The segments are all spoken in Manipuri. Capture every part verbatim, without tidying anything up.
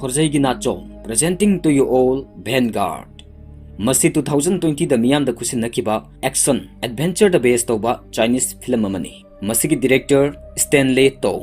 ꯈꯣꯔꯖꯩꯒꯤ Nachom, presenting to you all Vanguard꯫ ꯃꯁꯤ two thousand twenty ꯗ ꯃꯤꯌꯥꯝꯗ ꯈꯨꯠꯁꯤꯟꯅꯈꯤꯕ action adventure ꯗ base ꯇꯧꯕ Chinese film ꯑꯃꯅꯤ꯫ ꯃꯁꯤꯒꯤ director Stanley Tao꯫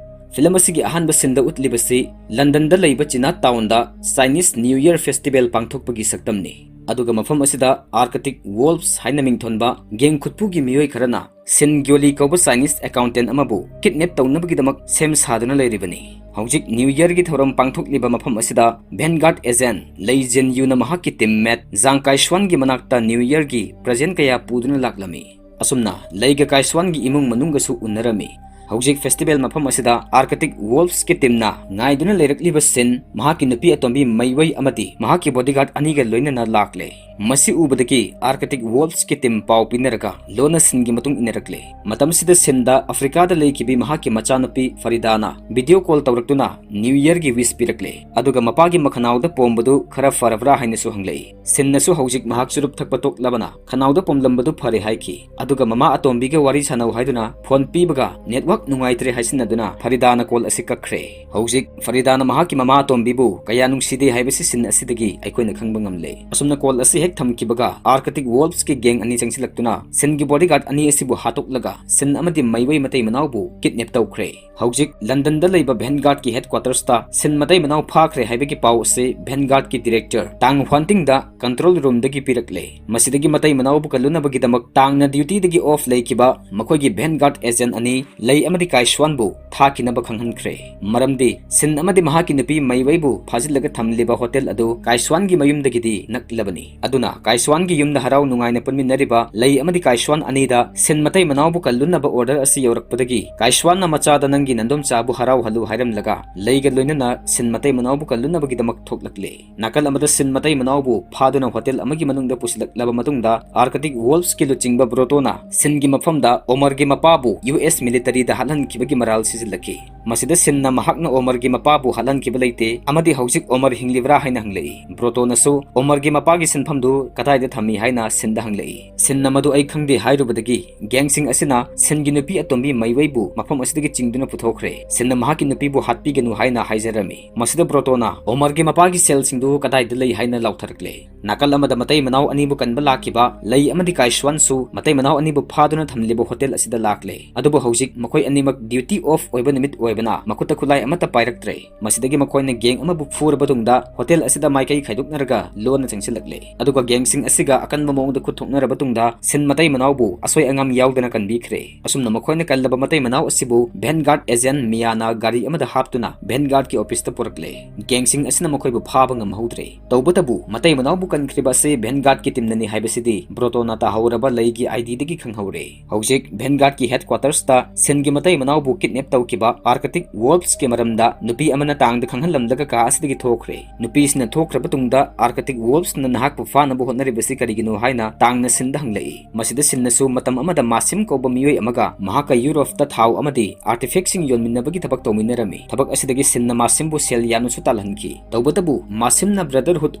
Film ꯑꯁꯤꯒꯤ ꯑꯍꯥꯟꯕ scene ꯗ ꯎꯠꯂꯤꯕꯁꯤ London ꯗ ꯂꯩꯕ China Town ꯗ Chinese New Year festival ꯄꯥꯡꯊꯣꯛꯄꯒꯤ ꯁꯛꯇꯝꯅꯤ꯫ ꯑꯗꯨꯒ ꯃꯐꯝ ꯑꯁꯤꯗ Arctic Wolves ꯍꯥꯏꯅ ꯃꯤꯡꯊꯣꯟꯕ gang ꯈꯨꯠꯄꯨꯒꯤ ꯃꯤꯑꯣꯏ ꯈꯔꯅ Shin Gyoli ꯀꯧꯕ Chinese accountant ꯑꯃꯕꯨ kidnap ꯇꯧꯅꯕꯒꯤꯗꯃꯛ ꯁꯦꯝ ꯁꯥꯗꯨꯅ ꯂꯩꯔꯤꯕꯅꯤ꯫ ꯍꯧꯖꯤꯛ New Year ꯒꯤ ꯊꯧꯔꯝ ꯄꯥꯡꯊꯣꯛꯂꯤꯕ ꯃꯐꯝ ꯑꯁꯤꯗ Vanguard agent Lei Jinyuna ꯃꯍꯥꯛꯀꯤ teammate Zhang Kaishuan ꯒꯤ ꯃꯅꯥꯛꯇ New Year ꯒꯤ present ꯀꯌꯥ ꯄꯨꯗꯨꯅ ꯂꯥꯛꯂꯝꯃꯤ꯫ ꯑꯁꯨꯝꯅ ꯂꯩꯒ ꯀꯥꯏꯁ꯭ꯋꯥꯟꯒꯤ ꯏꯃꯨꯡ ꯃꯅꯨꯡꯒꯁꯨ ꯎꯅꯔꯝꯃꯤ꯫ ꯍꯧꯖꯤꯛ festival ꯃꯐꯝ ꯑꯁꯤꯗ Arctic Wolves ꯀꯤ team ꯅ ꯉꯥꯏꯗꯨꯅ ꯂꯩꯔꯛꯂꯤꯕ Shin ꯃꯍꯥꯛꯀꯤ ꯅꯨꯄꯤ ꯑꯇꯣꯝꯕꯤ ꯃꯩꯋꯩ ꯑꯃꯗꯤ ꯃꯍꯥꯛꯀꯤ bodyguard ꯑꯅꯤꯒ ꯂꯣꯏꯅꯅ ꯂꯥꯛꯂꯦ꯫ ꯃꯁꯤ ꯎꯕꯗꯒꯤ Arctic Wolves ꯀꯤ team ꯄꯥꯎ ꯄꯤꯅꯔꯒ ꯂꯣꯟꯅ Shin ꯒꯤ ꯃꯇꯨꯡ ꯏꯟꯅꯔꯛꯂꯦ꯫ ꯃꯇꯝꯁꯤꯗ Shin ꯗ Africa ꯗ ꯂꯩꯈꯤꯕꯤ ꯃꯍꯥꯛꯀꯤ ꯃꯆꯥꯅꯨꯄꯤ Farida ꯅ video call ꯇꯧꯔꯛꯇꯨꯅ New Year ꯒꯤ wish ꯄꯤꯔꯛꯂꯦ꯫ ꯑꯗꯨꯒ ꯃꯄꯥꯒꯤ ꯃꯈꯅꯥꯎꯗ ꯄꯣꯝꯕꯗꯨ ꯈꯔ ꯐꯔꯕ꯭ꯔꯥ ꯍꯥꯏꯅꯁꯨ ꯍꯪꯂꯛꯏ꯫ Shin ꯅꯁꯨ ꯍꯧꯖꯤꯛ ꯃꯍꯥꯛ ꯆꯨꯔꯨꯞ ꯊꯛꯄ ꯇꯣꯛꯂꯕꯅ ꯈꯅꯥꯎꯗ ꯄꯣꯝꯂꯝꯕꯗꯨ ꯐꯔꯦ ꯍꯥꯏꯈꯤ꯫ ꯑꯗꯨꯒ ꯃꯃꯥ ꯑꯇꯣꯝꯕꯤꯒ ꯋꯥꯔꯤ ꯁꯥꯟꯅꯧ ꯍꯥꯏꯗꯨꯅ phone ꯄꯤꯕꯒ network ꯅꯨꯡꯉꯥꯏꯇ꯭ꯔꯦ ꯍꯥꯏꯁꯤꯟꯅꯗꯨꯅ Farida ꯅ call ꯑꯁꯤ ꯀꯛꯈ꯭ꯔꯦ꯫ ꯍꯧꯖꯤꯛ Farida ꯅ ꯃꯍꯥꯛꯀꯤ ꯃꯃꯥ ꯑꯇꯣꯝꯕꯤꯕꯨ ꯀꯌꯥ ꯅꯨꯡꯁꯤꯗꯦ ꯍꯥꯏꯕꯁꯤ scene ꯑꯁꯤꯗꯒꯤ ꯑꯩꯈꯣꯏꯅ ꯈꯪꯕ ꯉꯝꯂꯦ꯫ ꯑꯁꯨꯝꯅ call ꯑꯁꯤ ꯍꯦꯛ ꯊꯝꯈꯤꯕꯒ Arctic Wolves ꯀꯤ gang ꯑꯅꯤ ꯆꯪꯁꯤꯜꯂꯛꯇꯨꯅ Shin ꯒꯤ bodyguard ꯑꯅꯤ ꯑꯁꯤꯕꯨ ꯍꯥꯠꯇꯣꯛꯂꯒ Shin ꯑꯃꯗꯤ ꯃꯩꯋꯩ ꯃꯇꯩ ꯃꯅꯥꯎꯕꯨ kidnap ꯇꯧꯈ꯭ꯔꯦ꯫ ꯍꯧꯖꯤꯛ London ꯗ ꯂꯩꯕ Vanguard ꯀꯤ headquarters ꯇ Shin ꯃꯇꯩ ꯃꯅꯥꯎ ꯐꯥꯈ꯭ꯔꯦ ꯍꯥꯏꯕꯒꯤ ꯄꯥꯎ ꯑꯁꯤ Vanguard ꯀꯤ director Tang Hwanting ꯗ control room ꯗꯒꯤ ꯄꯤꯔꯛꯂꯦ꯫ ꯃꯁꯤꯗꯒꯤ ꯃꯇꯩ ꯃꯅꯥꯎꯕꯨ ꯀꯜꯂꯨꯅꯕꯒꯤꯗꯃꯛ ꯇꯥꯡꯅ duty ꯗꯒꯤ off ꯂꯩꯈꯤꯕ ꯃꯈꯣꯏꯒꯤ Vanguard agent ꯑꯅꯤ ꯂꯩ ꯑꯃꯗꯤ ꯀꯥꯏꯁ꯭ꯋꯥꯟꯕꯨ ꯊꯥꯈꯤꯅꯕ ꯈꯪꯍꯟꯈ꯭ꯔꯦ꯫ ꯃꯔꯝꯗꯤ Shin ꯑꯃꯗꯤ ꯃꯍꯥꯛꯀꯤ ꯅꯨꯄꯤ ꯃꯩꯋꯩꯕꯨ ꯐꯥꯖꯤꯜꯂꯒ ꯊꯝꯂꯤꯕ hotel ꯑꯗꯨ ꯀꯥꯏꯁ꯭ꯋꯥꯟꯒꯤ ꯃꯌꯨꯝꯗꯒꯤꯗꯤ ꯅꯛꯂꯕꯅꯤ꯫ ꯑꯗꯨꯅ ꯀꯥꯏꯁ꯭ꯋꯥꯟꯒꯤ ꯌꯨꯝꯗ ꯍꯔꯥꯎ ꯅꯨꯡꯉꯥꯏꯅ ꯄꯨꯟꯃꯤꯟꯅꯔꯤꯕ ꯂꯩ ꯑꯃꯗꯤ ꯀꯥꯏꯁ꯭ꯋꯥꯟ ꯑꯅꯤꯗ Shin ꯃꯇꯩ ꯃꯅꯥꯎꯕꯨ ꯀꯜꯂꯨꯅꯕ order ꯑꯁꯤ ꯌꯧꯔꯛꯄꯗꯒꯤ ꯀꯥꯏꯁ꯭ꯋꯥꯟꯅ ꯃꯆꯥꯗ "ꯅꯪꯒꯤ ꯅꯟꯗꯣꯝꯆꯥꯕꯨ ꯍꯔꯥꯎꯍꯜꯂꯨ" ꯍꯥꯏꯔꯝꯂꯒ ꯂꯩꯒ ꯂꯣꯏꯅꯅ Shin ꯃꯇꯩ ꯃꯅꯥꯎꯕꯨ ꯀꯜꯂꯨꯅꯕꯒꯤꯗꯃꯛ ꯊꯣꯛꯂꯛꯂꯦ꯫ ꯅꯥꯀꯜ ꯑꯃꯗ Shin ꯃꯇꯩ ꯃꯅꯥꯎꯕꯨ ꯐꯥꯗꯨꯅ hotel ꯑꯃꯒꯤ ꯃꯅꯨꯡꯗ ꯄꯨꯁꯤꯜꯂꯛꯂꯕ ꯃꯇꯨꯡꯗ Arctic Wolves ꯀꯤ ꯂꯨꯆꯤꯡꯕ Broto ꯅ Shin ꯒꯤ ꯃꯐꯝꯗ Omar ꯒꯤ ꯃꯄꯥꯕꯨ U S military ꯗ ꯍꯥꯠꯍꯟꯈꯤꯕꯒꯤ ꯃꯔꯥꯜ ꯁꯤꯖꯤꯜꯂꯛꯈꯤ꯫ ꯃꯁꯤꯗ ꯁꯤꯟꯅ ꯃꯍꯥꯛꯅ ꯑꯣꯃꯔꯒꯤ ꯃꯄꯥꯕꯨ ꯍꯥꯠꯍꯟꯈꯤꯕ ꯂꯩꯇꯦ ꯑꯃꯗꯤ ꯍꯧꯖꯤꯛ ꯑꯣꯃꯔ ꯍꯤꯡꯂꯤꯕ꯭ꯔꯥ ꯍꯥꯏꯅ ꯍꯪꯂꯛꯏ꯫ ꯕ꯭ꯔꯣꯇꯣꯅꯁꯨ ꯑꯣꯃꯔꯒꯤ ꯃꯄꯥꯒꯤ ꯁꯤꯟꯐꯝꯗꯨ ꯀꯗꯥꯏꯗ ꯊꯝꯃꯤ ꯍꯥꯏꯅ ꯁꯤꯟꯗ ꯍꯪꯂꯛꯏ꯫ ꯁꯤꯟꯅ ꯃꯗꯨ ꯑꯩ ꯈꯪꯗꯦ ꯍꯥꯏꯔꯨꯕꯗꯒꯤ ꯒꯦꯡꯁꯤꯡ ꯑꯁꯤꯅ ꯁꯤꯟꯒꯤ ꯅꯨꯄꯤ ꯑꯇꯣꯝꯕꯤ ꯃꯩꯋꯩꯕꯨ ꯃꯐꯝ ꯑꯁꯤꯗꯒꯤ ꯆꯤꯡꯗꯨꯅ ꯄꯨꯊꯣꯛꯈ꯭ꯔꯦ꯫ ꯁꯤꯟꯅ ꯃꯍꯥꯛꯀꯤ ꯅꯨꯄꯤꯕꯨ ꯍꯥꯠꯄꯤꯒꯅꯨ ꯍꯥꯏꯅ ꯍꯥꯏꯖꯔꯝꯃꯤ꯫ ꯃꯁꯤꯗ ꯕ꯭ꯔꯣꯇꯣꯅ ꯑꯣꯃꯔꯒꯤ ꯃꯄꯥꯒꯤ ꯁꯦꯜꯁꯤꯡꯗꯨ ꯀꯗꯥꯏꯗ ꯂꯩ ꯍꯥꯏꯅ ꯂꯥꯎꯊꯔꯛꯂꯦ꯫ ꯅꯥꯀꯜ ꯑꯃꯗ ꯃꯇꯩ ꯃꯅꯥꯎ ꯑꯅꯤꯕꯨ ꯀꯟꯕ ꯂꯥꯛꯈꯤꯕ ꯂꯩ ꯑꯃꯗꯤ ꯀꯥꯏꯁ꯭ꯋꯥꯟꯁꯨ ꯃꯇꯩ ꯃꯅꯥꯎ ꯑꯅꯤꯕꯨ ꯐꯥꯗꯨꯅ ꯊꯝꯂꯤꯕ ꯍꯣꯇꯦꯜ ꯑꯁꯤꯗ ꯂꯥꯛꯂꯦ꯫ ꯑꯗꯨꯕꯨ ꯍꯧꯖꯤꯛ ꯃꯈꯣꯏ ꯑꯅꯤꯃꯛ duty off ꯑꯣꯏꯕ ꯅꯨꯃꯤꯠ ꯑꯣꯏꯕꯅ ꯃꯈꯨꯠꯇ ꯈꯨꯠꯂꯥꯏ ꯑꯃꯠꯇ ꯄꯥꯏꯔꯛꯇ꯭ꯔꯦ꯫ ꯃꯁꯤꯗꯒꯤ ꯃꯈꯣꯏꯅ ꯒꯦꯡ ꯑꯃꯕꯨ ꯐꯨꯔꯕ ꯇꯨꯡꯗ ꯍꯣꯇꯦꯜ ꯑꯁꯤꯗ ꯃꯥꯏꯀꯩ ꯈꯥꯏꯗꯣꯛꯅꯔꯒ ꯂꯣꯟꯅ ꯆꯪꯁꯤꯜꯂꯛꯂꯦ꯫ ꯑꯗꯨꯒ ꯒꯦꯡꯁꯤꯡ ꯑꯁꯤꯒ ꯑꯀꯟꯕ ꯃꯑꯣꯡꯗ ꯈꯨꯠ ꯊꯣꯛꯅꯔꯕ ꯇꯨꯡꯗ ꯁꯤꯟ ꯃꯇꯩ ꯃꯅꯥꯎꯕꯨ ꯑꯁꯣꯏ ꯑꯉꯥꯝ ꯌꯥꯎꯗꯅ ꯀꯟꯕꯤꯈ꯭ꯔꯦ꯫ ꯑꯁꯨꯝꯅ ꯃꯈꯣꯏꯅ ꯀꯜꯂꯕ ꯃꯇꯩ ꯃꯅꯥꯎ ꯑꯁꯤꯕꯨ ꯚꯦꯟꯒꯥꯔꯗ ꯑꯦꯖꯦꯟ ꯃꯤꯌꯥꯅ ꯒꯥꯔꯤ ꯑꯃꯗ ꯍꯥꯞꯇꯨꯅ ꯚꯦꯟꯒꯥꯔꯗꯀꯤ ꯑꯣꯐꯤꯁꯇ ꯄꯨꯔꯛꯂꯦ꯫ ꯒꯦꯡꯁꯤꯡ ꯑꯁꯤꯅ ꯃꯈꯣꯏꯕꯨ ꯐꯥꯕ ꯉꯝꯍꯧꯗ꯭ꯔꯦ꯫ ꯇꯧꯕꯇꯕꯨ ꯃꯇꯩ ꯃꯅꯥꯎꯕꯨ ꯀꯟꯈ꯭ꯔꯤꯕ ꯑꯁꯤ ꯚꯦꯟꯒꯥꯔꯗꯀꯤ ꯇꯤꯝꯅꯅꯤ ꯍꯥꯏꯕꯁꯤꯗꯤ ꯕ꯭ꯔꯣꯇꯣꯅ ꯇꯥꯍꯧꯔꯕ ꯂꯩꯒꯤ ID ꯗꯒꯤ ꯈꯪꯍꯧꯔꯦ꯫ ꯍꯧꯖꯤꯛ ꯚꯦꯟꯒꯥꯔꯗꯀꯤ headquarters ꯇ ꯁꯤꯟꯒꯤ ꯃꯇꯩ ꯃꯅꯥꯎꯕꯨ kidnap ꯇꯧꯈꯤꯕ Arctic Wolves ꯀꯤ ꯃꯔꯝꯗ ꯅꯨꯄꯤ ꯑꯃꯅ ꯇꯥꯡꯗ ꯈꯪꯍꯜꯂꯝꯂꯒ ꯀꯥ ꯑꯁꯤꯗꯒꯤ ꯊꯣꯛꯈ꯭ꯔꯦ꯫ ꯅꯨꯄꯤꯁꯤꯅ ꯊꯣꯛꯈ꯭ꯔꯕ ꯇꯨꯡꯗ Arctic Wolves ꯅ ꯅꯍꯥꯛꯄꯨ ꯐꯥꯅꯕ ꯍꯣꯠꯅꯔꯤꯕꯁꯤ ꯀꯔꯤꯒꯤꯅꯣ ꯍꯥꯏꯅ ꯇꯥꯡꯅ ꯁꯤꯟꯗ ꯍꯪꯂꯛꯏ꯫ ꯃꯁꯤꯗ ꯁꯤꯟꯅꯁꯨ ꯃꯇꯝ ꯑꯃꯗ ꯃꯥꯁꯤꯝ ꯀꯧꯕ ꯃꯤꯑꯣꯏ ꯑꯃꯒ ꯃꯍꯥꯛꯀ ꯌꯨꯔꯣꯞꯇ ꯊꯥꯎ ꯑꯃꯗꯤ artifact ꯁꯤꯡ ꯌꯣꯟꯃꯤꯟꯅꯕꯒꯤ ꯊꯕꯛ ꯇꯧꯃꯤꯟꯅꯔꯝꯃꯤ꯫ ꯊꯕꯛ ꯑꯁꯤꯗꯒꯤ ꯁꯤꯟꯅ ꯃꯥꯁꯤꯝꯕꯨ ꯁꯦꯜ ꯌꯥꯝꯅꯁꯨ ꯇꯥꯜꯍꯟꯈꯤ꯫ ꯇꯧꯕꯇꯕꯨ ꯃꯥꯁꯤꯝꯅ Brotherhood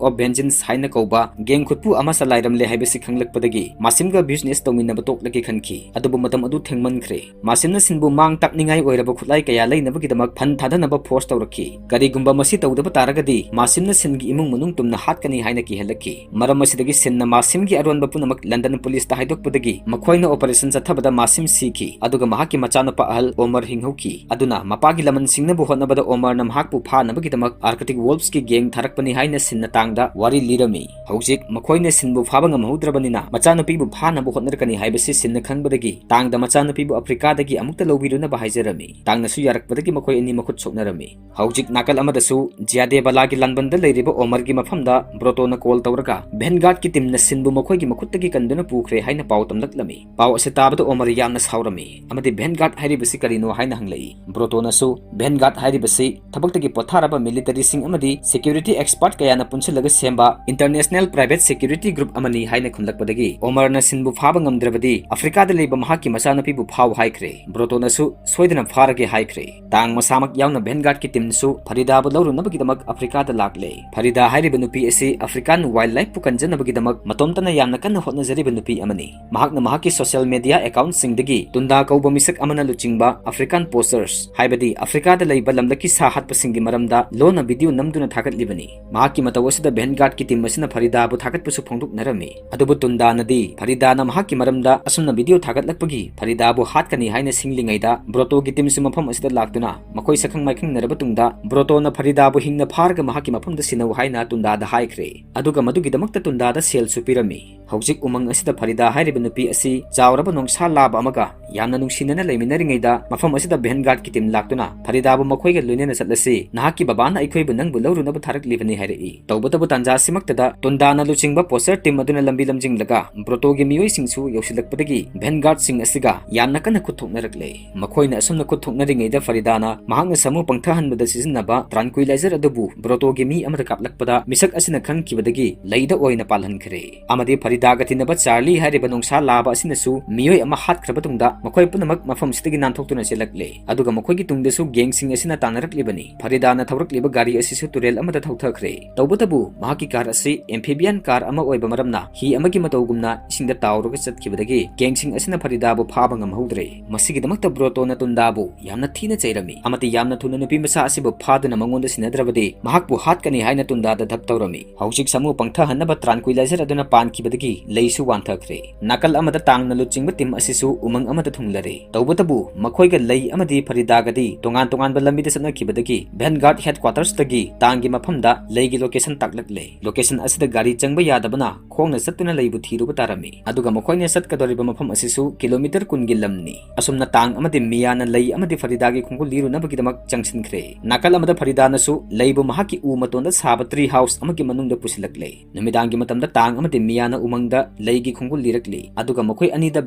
of Vengeance ꯍꯥꯏꯅ ꯀꯧꯕ ꯒꯦꯡ ꯈꯨꯠꯄꯨ ꯑꯃ ꯆꯂꯥꯏꯔꯝꯂꯦ ꯍꯥꯏꯕꯁꯤ ꯈꯪꯂꯛꯄꯗꯒꯤ ꯃꯥꯁꯤꯝꯒ business ꯇꯧꯃꯤꯟꯅꯕ ꯇꯣꯛꯂꯒꯦ ꯈꯟꯈꯤ꯫ ꯑꯗꯨꯕꯨ ꯃꯇꯝ ꯑꯗꯨ ꯊꯦꯡꯃꯟꯈ꯭ꯔꯦ꯫ ꯃꯥꯁꯤꯝꯅ ꯁꯤꯟꯕꯨ ꯃꯥꯡ ꯇꯥꯛꯅꯤꯡꯉꯥꯏ ꯑꯣꯏꯔꯕ ꯈꯨꯠꯂꯥꯏ ꯀꯌꯥ ꯂꯩꯅꯕꯒꯤꯗꯃꯛ ꯐꯟ ꯊꯥꯗꯅꯕ force ꯇꯧꯔꯛꯈꯤ꯫ ꯀꯔꯤꯒꯨꯝꯕ ꯃꯁꯤ ꯇꯧꯗꯕ ꯇꯥꯔꯒꯗꯤ ꯃꯥꯁꯤꯝꯅ ꯁꯤꯟꯒꯤ ꯏꯃꯨꯡ ꯃꯅꯨꯡ ꯇꯨꯝꯅ ꯍꯥꯠꯀꯅꯤ ꯍꯥꯏꯅ ꯀꯤꯍꯜꯂꯛꯈꯤ꯫ ꯃꯔꯝ ꯑꯁꯤꯗꯒꯤ ꯁꯤꯟꯅ ꯃꯥꯁꯤꯝꯒꯤ ꯑꯔꯣꯟꯕ ꯄꯨꯝꯅꯃꯛ ꯂꯟꯗꯟ ꯄꯨꯂꯤꯁꯇ ꯍꯥꯏꯗꯣꯛꯄꯗꯒꯤ ꯃꯈꯣꯏꯅ operation ꯆꯠꯊꯕꯗ ꯃꯥꯁꯤꯝ ꯁꯤꯈꯤ, ꯑꯗꯨꯒ ꯃꯍꯥꯛꯀꯤ ꯃꯆꯥꯅꯨꯄꯥ ꯑꯍꯜ ꯑꯣꯃꯔ ꯍꯤꯡꯍꯧꯈꯤ꯫ ꯑꯗꯨꯅ ꯃꯄꯥꯒꯤ ꯂꯃꯟ ꯁꯤꯡꯅꯕ ꯍꯣꯠꯅꯕꯗ ꯑꯣꯃꯔꯅ ꯃꯍꯥꯛꯄꯨ ꯐꯥꯅꯕꯒꯤꯗꯃꯛ Arctic Wolves ꯀꯤ ꯒꯦꯡ ꯊꯥꯔꯛꯄꯅꯤ ꯍꯥꯏꯅ ꯁꯤꯟꯅ ꯇꯥꯡꯗ ꯋꯥꯔꯤ ꯂꯤꯔꯝꯃꯤ꯫ ꯍꯧꯖꯤꯛ ꯃꯈꯣꯏꯅ ꯁꯤꯟꯕꯨ ꯐꯥꯕ ꯉꯝꯍꯧꯗ꯭ꯔꯕꯅꯤꯅ ꯃꯆꯥꯅꯨꯄꯤꯕꯨ ꯐꯥꯅꯕ ꯍꯣꯠꯅꯔꯛꯀꯅꯤ ꯍꯥꯏꯕꯁꯤ ꯁꯤꯟꯅ ꯈꯪꯕꯗꯒꯤ ꯇꯥꯡꯗ ꯃꯆꯥꯅꯨꯄꯤꯕꯨ ꯑꯐ꯭ꯔꯤꯀꯥꯗꯒꯤ ꯑꯃꯨꯛꯇ ꯂꯧꯕꯤꯔꯨꯅꯕ ꯍꯥꯏꯖꯔꯝꯃꯤ꯫ ꯇꯥꯡꯅꯁꯨ ꯌꯥꯔꯛꯄꯗꯒꯤ ꯃꯈꯣꯏ ꯑꯅꯤ ꯃꯈꯨꯠ ꯁꯣꯛꯅꯔꯝꯃꯤ꯫ ꯍꯧꯖꯤꯛ ꯅꯥꯀꯜ ꯑꯃꯗꯁꯨ ꯖꯤꯌꯥꯗꯦꯕꯂꯥꯒꯤ ꯂꯥꯟꯕꯟꯗ ꯂꯩꯔꯤꯕ ꯑꯣꯃꯔꯒꯤ ꯃꯐꯝꯗ ꯕ꯭ꯔꯣꯇꯣꯅ call ꯇꯧꯔꯒ ꯚꯦꯟꯒꯥꯔꯗꯀꯤ ꯇꯤꯝꯅ ꯁꯤꯟꯕꯨ ꯃꯈꯣꯏꯒꯤ ꯃꯈꯨꯠꯇꯒꯤ ꯀꯟꯗꯨꯅ ꯄꯨꯈ꯭ꯔꯦ ꯍꯥꯏꯅ ꯄꯥꯎ ꯇꯝꯂꯛꯂꯝꯃꯤ꯫ ꯄꯥꯎ ꯑꯁꯤ ꯇꯥꯕꯗ ꯑꯣꯃꯔ ꯌꯥꯝꯅ ꯁꯥꯎꯔꯝꯃꯤ ꯑꯃꯗꯤ ꯚꯦꯟꯒꯥꯔꯗ ꯍꯥꯏꯔꯤꯕꯁꯤ ꯀꯔꯤꯅꯣ ꯍꯥꯏꯅ ꯍꯪꯂꯛꯏ꯫ ꯕ꯭ꯔꯣꯇꯣꯅꯁꯨ ꯚꯦꯟꯒꯥꯔꯗ ꯍꯥꯏꯔꯤꯕꯁꯤ ꯊꯕꯛꯇꯒꯤ ꯄꯣꯊꯥꯔꯕ ꯃꯤꯂꯤꯇꯔꯤꯁꯤꯡ ꯑꯃꯗꯤ security expert ꯀꯌꯥꯅ ꯄꯨꯟꯁꯤꯜꯂꯒ ꯁꯦꯝꯕ international private security group ꯑꯃꯅꯤ ꯍꯥꯏꯅ ꯈꯨꯝꯂꯛꯄꯗꯒꯤ ꯑꯣꯃꯔꯅ ꯁꯤꯟꯕꯨ ꯐꯥꯕ ꯉꯝꯗ꯭ꯔꯕꯗꯤ ꯑꯐ꯭ꯔꯤꯀꯥꯗ ꯂꯩꯕ ꯃꯍꯥꯛꯀꯤ ꯃꯆꯥꯅꯨꯄꯤꯕꯨ ꯐꯥꯎ ꯍꯥꯏꯈ꯭ꯔꯦ꯫ ꯕ꯭ꯔꯣꯇꯣ ꯕ꯭ꯔꯣꯇꯣꯅꯁꯨ ꯁꯣꯏꯗꯅ ꯐꯥꯔꯒꯦ ꯍꯥꯏꯈ꯭ꯔꯦ꯫ ꯇꯥꯡ ꯃꯁꯥꯃꯛ ꯌꯥꯎꯅ ꯚꯦꯟꯒꯥꯔꯗꯀꯤ ꯇꯤꯝꯁꯨ ꯐꯔꯤꯗꯥꯕꯨ ꯂꯧꯔꯨꯅꯕꯒꯤꯗꯃꯛ ꯑꯐ꯭ꯔꯤꯀꯥꯗ ꯂꯥꯛꯂꯦ꯫ ꯐꯔꯤꯗꯥ ꯍꯥꯏꯔꯤꯕ ꯅꯨꯄꯤ ꯑꯁꯤ ꯑꯐ꯭ꯔꯤꯀꯥꯟ ꯋꯥꯏꯜ ꯂꯥꯏꯐꯄꯨ ꯀꯟꯖꯅꯕꯒꯤꯗꯃꯛ ꯃꯇꯣꯝꯇꯅ ꯌꯥꯝꯅ ꯀꯟꯅ ꯍꯣꯠꯅꯖꯔꯤꯕ ꯅꯨꯄꯤ ꯑꯃꯅꯤ꯫ ꯃꯍꯥꯛꯅ ꯃꯍꯥꯛꯀꯤ ꯁꯣꯁꯤꯌꯦꯜ ꯃꯦꯗꯤꯌꯥ ꯑꯦꯀꯥꯎꯟꯠꯁꯤꯡꯗꯒꯤ ꯇꯨꯟꯗꯥ ꯀꯧꯕ ꯃꯤꯁꯛ ꯑꯃꯅ ꯂꯨꯆꯤꯡꯕ ꯑꯐ꯭ꯔꯤꯀꯥꯟ ꯄꯣꯁꯇꯔꯁ, ꯍꯥꯏꯕꯗꯤ ꯑꯐ꯭ꯔꯤꯀꯥꯗ ꯂꯩꯕ ꯂꯝꯂꯛꯀꯤ ꯁꯥ ꯍꯥꯠꯄꯁꯤꯡꯒꯤ ꯃꯔꯝꯗ ꯂꯣꯟꯅ ꯚꯤꯗꯤꯑꯣ ꯅꯝꯗꯨꯅ ꯊꯥꯒꯠꯂꯤꯕꯅꯤ꯫ ꯃꯍꯥꯛꯀꯤ ꯃꯇꯧ ꯑꯁꯤꯗ ꯚꯦꯟꯒꯥꯔꯗꯀꯤ ꯇꯤꯝ ꯑꯁꯤꯅ ꯐꯔꯤꯗꯥꯕꯨ ꯊꯥꯒꯠꯄꯁꯨ ꯐꯣꯡꯗꯣꯛꯅꯔꯝꯃꯤ꯫ ꯑꯗꯨꯕꯨ ꯇꯨꯟꯗꯥꯅꯗꯤ ꯐꯔꯤꯗꯥꯅ ꯃꯍꯥꯛꯀꯤ ꯃꯔꯝꯗ ꯑꯁꯨꯝꯅ ꯚꯤꯗꯤꯑꯣ ꯊꯥꯒꯠꯂꯛꯄꯒꯤ ꯐꯔꯤꯗꯥꯕꯨ ꯍꯥꯠꯀꯅꯤ ꯍꯥꯏꯅ ꯁꯤꯡꯂꯤꯉꯩꯗ ꯕ꯭ꯔꯣꯇꯣꯒꯤ ꯇꯤꯝꯁꯨ ꯃꯐꯝ ꯑꯁꯤꯗ ꯂꯥꯛꯇꯨꯅ ꯃꯈꯣꯏ ꯁꯛꯈꯪ ꯃꯥꯏꯈꯪꯅꯔꯕ ꯇꯨꯡꯗ ꯕ꯭ꯔꯣꯇꯣꯅ ꯐꯔꯤꯗꯥꯕꯨ ꯍꯤꯡꯅ ꯐꯥꯔꯒ ꯃꯍꯥꯛꯀꯤ ꯃꯐꯝꯗ ꯁꯤꯟꯅꯧ ꯍꯥꯏꯅ ꯇꯨꯟꯗꯥꯗ ꯍꯥꯏꯈ꯭ꯔꯦ꯫ ꯑꯗꯨꯒ ꯃꯗꯨꯒꯤꯗꯃꯛꯇ ꯇꯨꯟꯗꯥꯗ ꯁꯦꯜꯁꯨ ꯄꯤꯔꯝꯃꯤ꯫ ꯍꯧꯖꯤꯛ ꯎꯃꯪ ꯑꯁꯤꯗ ꯐꯔꯤꯗꯥ ꯍꯥꯏꯔꯤꯕ ꯅꯨꯄꯤ ꯑꯁꯤ ꯆꯥꯎꯔꯕ ꯅꯣꯡꯁꯥ ꯂꯥꯕ ꯑꯃꯒ ꯌꯥꯝꯅ ꯅꯨꯡꯁꯤꯅꯅ ꯂꯩꯃꯤꯟꯅꯔꯤꯉꯩꯗ ꯃꯐꯝ ꯑꯁꯤꯗ ꯚꯦꯟꯒꯥꯔꯗꯀꯤ ꯇꯤꯝ ꯂꯥꯛꯇꯨꯅ ꯐꯔꯤꯗꯥꯕꯨ ꯃꯈꯣꯏꯒ ꯂꯣꯏꯅꯅ ꯆꯠꯂꯁꯤ, ꯅꯍꯥꯛꯀꯤ ꯕꯕꯥꯅ ꯑꯩꯈꯣꯏꯕꯨ ꯅꯪꯕꯨ ꯂꯧꯔꯨꯅꯕ ꯊꯥꯔꯛꯂꯤꯕꯅꯤ ꯍꯥꯏꯔꯛꯏ꯫ ꯇꯧꯕꯇꯕꯨ ꯇꯥꯟꯖꯥ ꯑꯁꯤꯃꯛꯇꯗ ꯇꯨꯟꯗꯥꯅ ꯂꯨꯆꯤꯡꯕ ꯄꯣꯁꯇꯔ ꯇꯤꯝ ꯑꯗꯨꯅ ꯂꯝꯕꯤ ꯂꯝꯖꯤꯡꯂꯒ ꯕ꯭ꯔꯣꯇꯣꯒꯤ ꯃꯤꯑꯣꯏꯁꯤꯡꯁꯨ ꯌꯧꯁꯤꯜꯂꯛꯄꯗꯒꯤ ꯚꯦꯟꯒꯥꯔꯗꯁꯤꯡ ꯑꯁꯤꯒ ꯌꯥꯝꯅ ꯀꯟꯅ ꯈꯨꯠ ꯊꯣꯛꯅꯔꯛꯂꯦ꯫ ꯃꯈꯣꯏꯅ ꯑꯁꯨꯝꯅ ꯈꯨꯠ ꯊꯣꯛꯅꯔꯤꯉꯩꯗ ꯐꯔꯤꯗꯥꯅ ꯃꯍꯥꯛꯅ ꯁꯥꯃꯨ ꯄꯪꯊꯍꯟꯕꯗ ꯁꯤꯖꯤꯟꯅꯕ ꯇ꯭ꯔꯥꯟꯀ꯭ꯋꯤꯂꯥꯏꯖꯔ ꯑꯗꯨꯕꯨ ꯕ꯭ꯔꯣꯇꯣꯒꯤ ꯃꯤ ꯑꯃꯗ ꯀꯥꯞꯂꯛꯄꯗ ꯃꯤꯁꯛ ꯑꯁꯤꯅ ꯈꯪꯈꯤꯕꯗꯒꯤ ꯂꯩꯗ ꯑꯣꯏꯅ ꯄꯥꯜꯍꯟꯈ꯭ꯔꯦ꯫ ꯑꯃꯗꯤ ꯐꯔꯤꯗꯥꯒ ꯇꯤꯟꯅꯕ ꯆꯥꯔꯂꯤ ꯍꯥꯏꯔꯤꯕ ꯅꯣꯡꯁꯥ ꯂꯥꯕ ꯑꯁꯤꯅꯁꯨ ꯃꯤꯑꯣꯏ ꯑꯃ ꯍꯥꯠꯈ꯭ꯔꯕ ꯇꯨꯡꯗ ꯃꯈꯣꯏ ꯄꯨꯝꯅꯃꯛ ꯃꯐꯝꯁꯤꯗꯒꯤ ꯅꯥꯟꯊꯣꯛꯇꯨꯅ ꯆꯦꯜꯂꯛꯂꯦ꯫ ꯑꯗꯨꯒ ꯃꯈꯣꯏꯒꯤ ꯇꯨꯡꯗꯁꯨ ꯒꯦꯡꯁꯤꯡ ꯑꯁꯤꯅ ꯇꯥꯟꯅꯔꯛꯂꯤꯕꯅꯤ꯫ ꯐꯔꯤꯗꯥꯅ ꯊꯧꯔꯛꯂꯤꯕ ꯒꯥꯔꯤ ꯑꯁꯤꯁꯨ ꯇꯨꯔꯦꯜ ꯑꯃꯗ ꯊꯧꯊꯈ꯭ꯔꯦ꯫ ꯇꯧꯕꯇꯕꯨ ꯃꯍꯥꯛꯀꯤ ꯀꯥꯔ ꯑꯁꯤ amphibian ꯀꯥꯔ ꯑꯃ ꯑꯣꯏꯕ ꯃꯔꯝꯅ ꯍꯤ ꯑꯃꯒꯤ ꯃꯇꯧꯒꯨꯝꯅ ꯏꯁꯤꯡꯗ ꯇꯥꯎꯔꯒ ꯆꯠꯈꯤꯕꯗꯒꯤ ꯒꯦꯡꯁꯤꯡ ꯑꯁꯤꯅ ꯐꯔꯤꯗꯥꯕꯨ ꯐꯥꯕ ꯉꯝꯍꯧꯗ꯭ꯔꯦ꯫ ꯃꯁꯤꯒꯤꯗꯃꯛꯇ ꯕ꯭ꯔꯣꯇꯣꯅ ꯇꯨꯟꯗꯥꯕꯨ ꯌꯥꯝꯅ ꯊꯤꯅ ꯆꯩꯔꯝꯃꯤ ꯑꯃꯗꯤ ꯌꯥꯝꯅ ꯊꯨꯅ ꯅꯨꯄꯤ ꯃꯆꯥ ꯑꯁꯤꯕꯨ ꯐꯥꯗꯨꯅ ꯃꯉꯣꯟꯗ ꯁꯤꯟꯅꯗ꯭ꯔꯕꯗꯤ ꯃꯍꯥꯛꯄꯨ ꯍꯥꯠꯀꯅꯤ ꯍꯥꯏꯅ ꯇꯨꯟꯗꯥꯗ ꯙꯞ ꯇꯧꯔꯝꯃꯤ꯫ ꯍꯧꯖꯤꯛ ꯁꯥꯃꯨ ꯄꯪꯊꯍꯟꯅꯕ ꯇ꯭ꯔꯥꯟꯀ꯭ꯋꯤꯂꯥꯏꯖꯔ ꯑꯗꯨꯅ ꯄꯥꯟꯈꯤꯕꯗꯒꯤ ꯂꯩꯁꯨ ꯋꯥꯟꯊꯈ꯭ꯔꯦ꯫ ꯅꯥꯀꯜ ꯑꯃꯗ ꯇꯥꯡꯅ ꯂꯨꯆꯤꯡꯕ ꯇꯤꯝ ꯑꯁꯤꯁꯨ ꯎꯃꯪ ꯑꯃꯗ ꯊꯨꯡꯂꯔꯦ꯫ ꯇꯧꯕꯇꯕꯨ ꯃꯈꯣꯏꯒ ꯂꯩ ꯑꯃꯗꯤ ꯐꯔꯤꯗꯥꯒꯗꯤ ꯇꯣꯉꯥꯟ ꯇꯣꯉꯥꯟꯕ ꯂꯝꯕꯤꯗ ꯆꯠꯅꯈꯤꯕꯗꯒꯤ ꯚꯦꯟꯒꯥꯔꯗ ꯍꯦꯗꯀ꯭ꯋꯥꯇꯔꯁꯇꯒꯤ ꯇꯥꯡꯒꯤ ꯃꯐꯝꯗ ꯂꯩꯒꯤ ꯂꯣꯀꯦꯁꯟ ꯇꯥꯛꯂꯛꯂꯦ꯫ ꯂꯣꯀꯦꯁꯟ ꯑꯁꯤꯗ ꯒꯥꯔꯤ ꯆꯪꯕ ꯌꯥꯗꯕꯅ ꯈꯣꯡꯅ ꯆꯠꯇꯨꯅ ꯂꯩꯕꯨ ꯊꯤꯔꯨꯕ ꯇꯥꯔꯝꯃꯤ꯫ ꯑꯗꯨꯒ ꯃꯈꯣꯏꯅ ꯆꯠꯀꯗꯧꯔꯤꯕ ꯃꯐꯝ ꯑꯁꯤꯁꯨ ꯀꯤꯂꯣꯃꯤꯇꯔ ꯀꯨꯟꯒꯤ ꯂꯝꯅꯤ꯫ ꯑꯁꯨꯝꯅ ꯇꯥꯡ ꯑꯃꯗꯤ ꯃꯤꯌꯥꯅ ꯂꯩ ꯑꯃꯗꯤ ꯐꯔꯤꯗꯥꯒꯤ ꯈꯣꯡꯒꯨꯜ ꯂꯤꯔꯨꯅꯕꯒꯤꯗꯃꯛ ꯆꯪꯁꯤꯟꯈ꯭ꯔꯦ꯫ ꯅꯥꯀꯜ ꯑꯃꯗ ꯐꯔꯤꯗꯥꯅꯁꯨ ꯂꯩꯕꯨ ꯃꯍꯥꯛꯀꯤ ꯎ ꯃꯇꯣꯟꯗ ꯁꯥꯕ ꯇ꯭ꯔꯤ ꯍꯥꯎꯁ ꯑꯃꯒꯤ ꯃꯅꯨꯡꯗ ꯄꯨꯁꯤꯜꯂꯛꯂꯦ꯫ ꯅꯨꯃꯤꯗꯥꯡꯒꯤ ꯃꯇꯝꯗ ꯇꯥꯡ ꯑꯃꯗꯤ ꯃꯤꯌꯥꯅ ꯎꯃꯪꯗ ꯂꯩꯒꯤ ꯈꯣꯡꯒꯨꯜ ꯂꯤꯔꯛꯂꯤ꯫ ꯑꯗꯨꯒ ꯃꯈꯣꯏ ꯑꯅꯤꯗ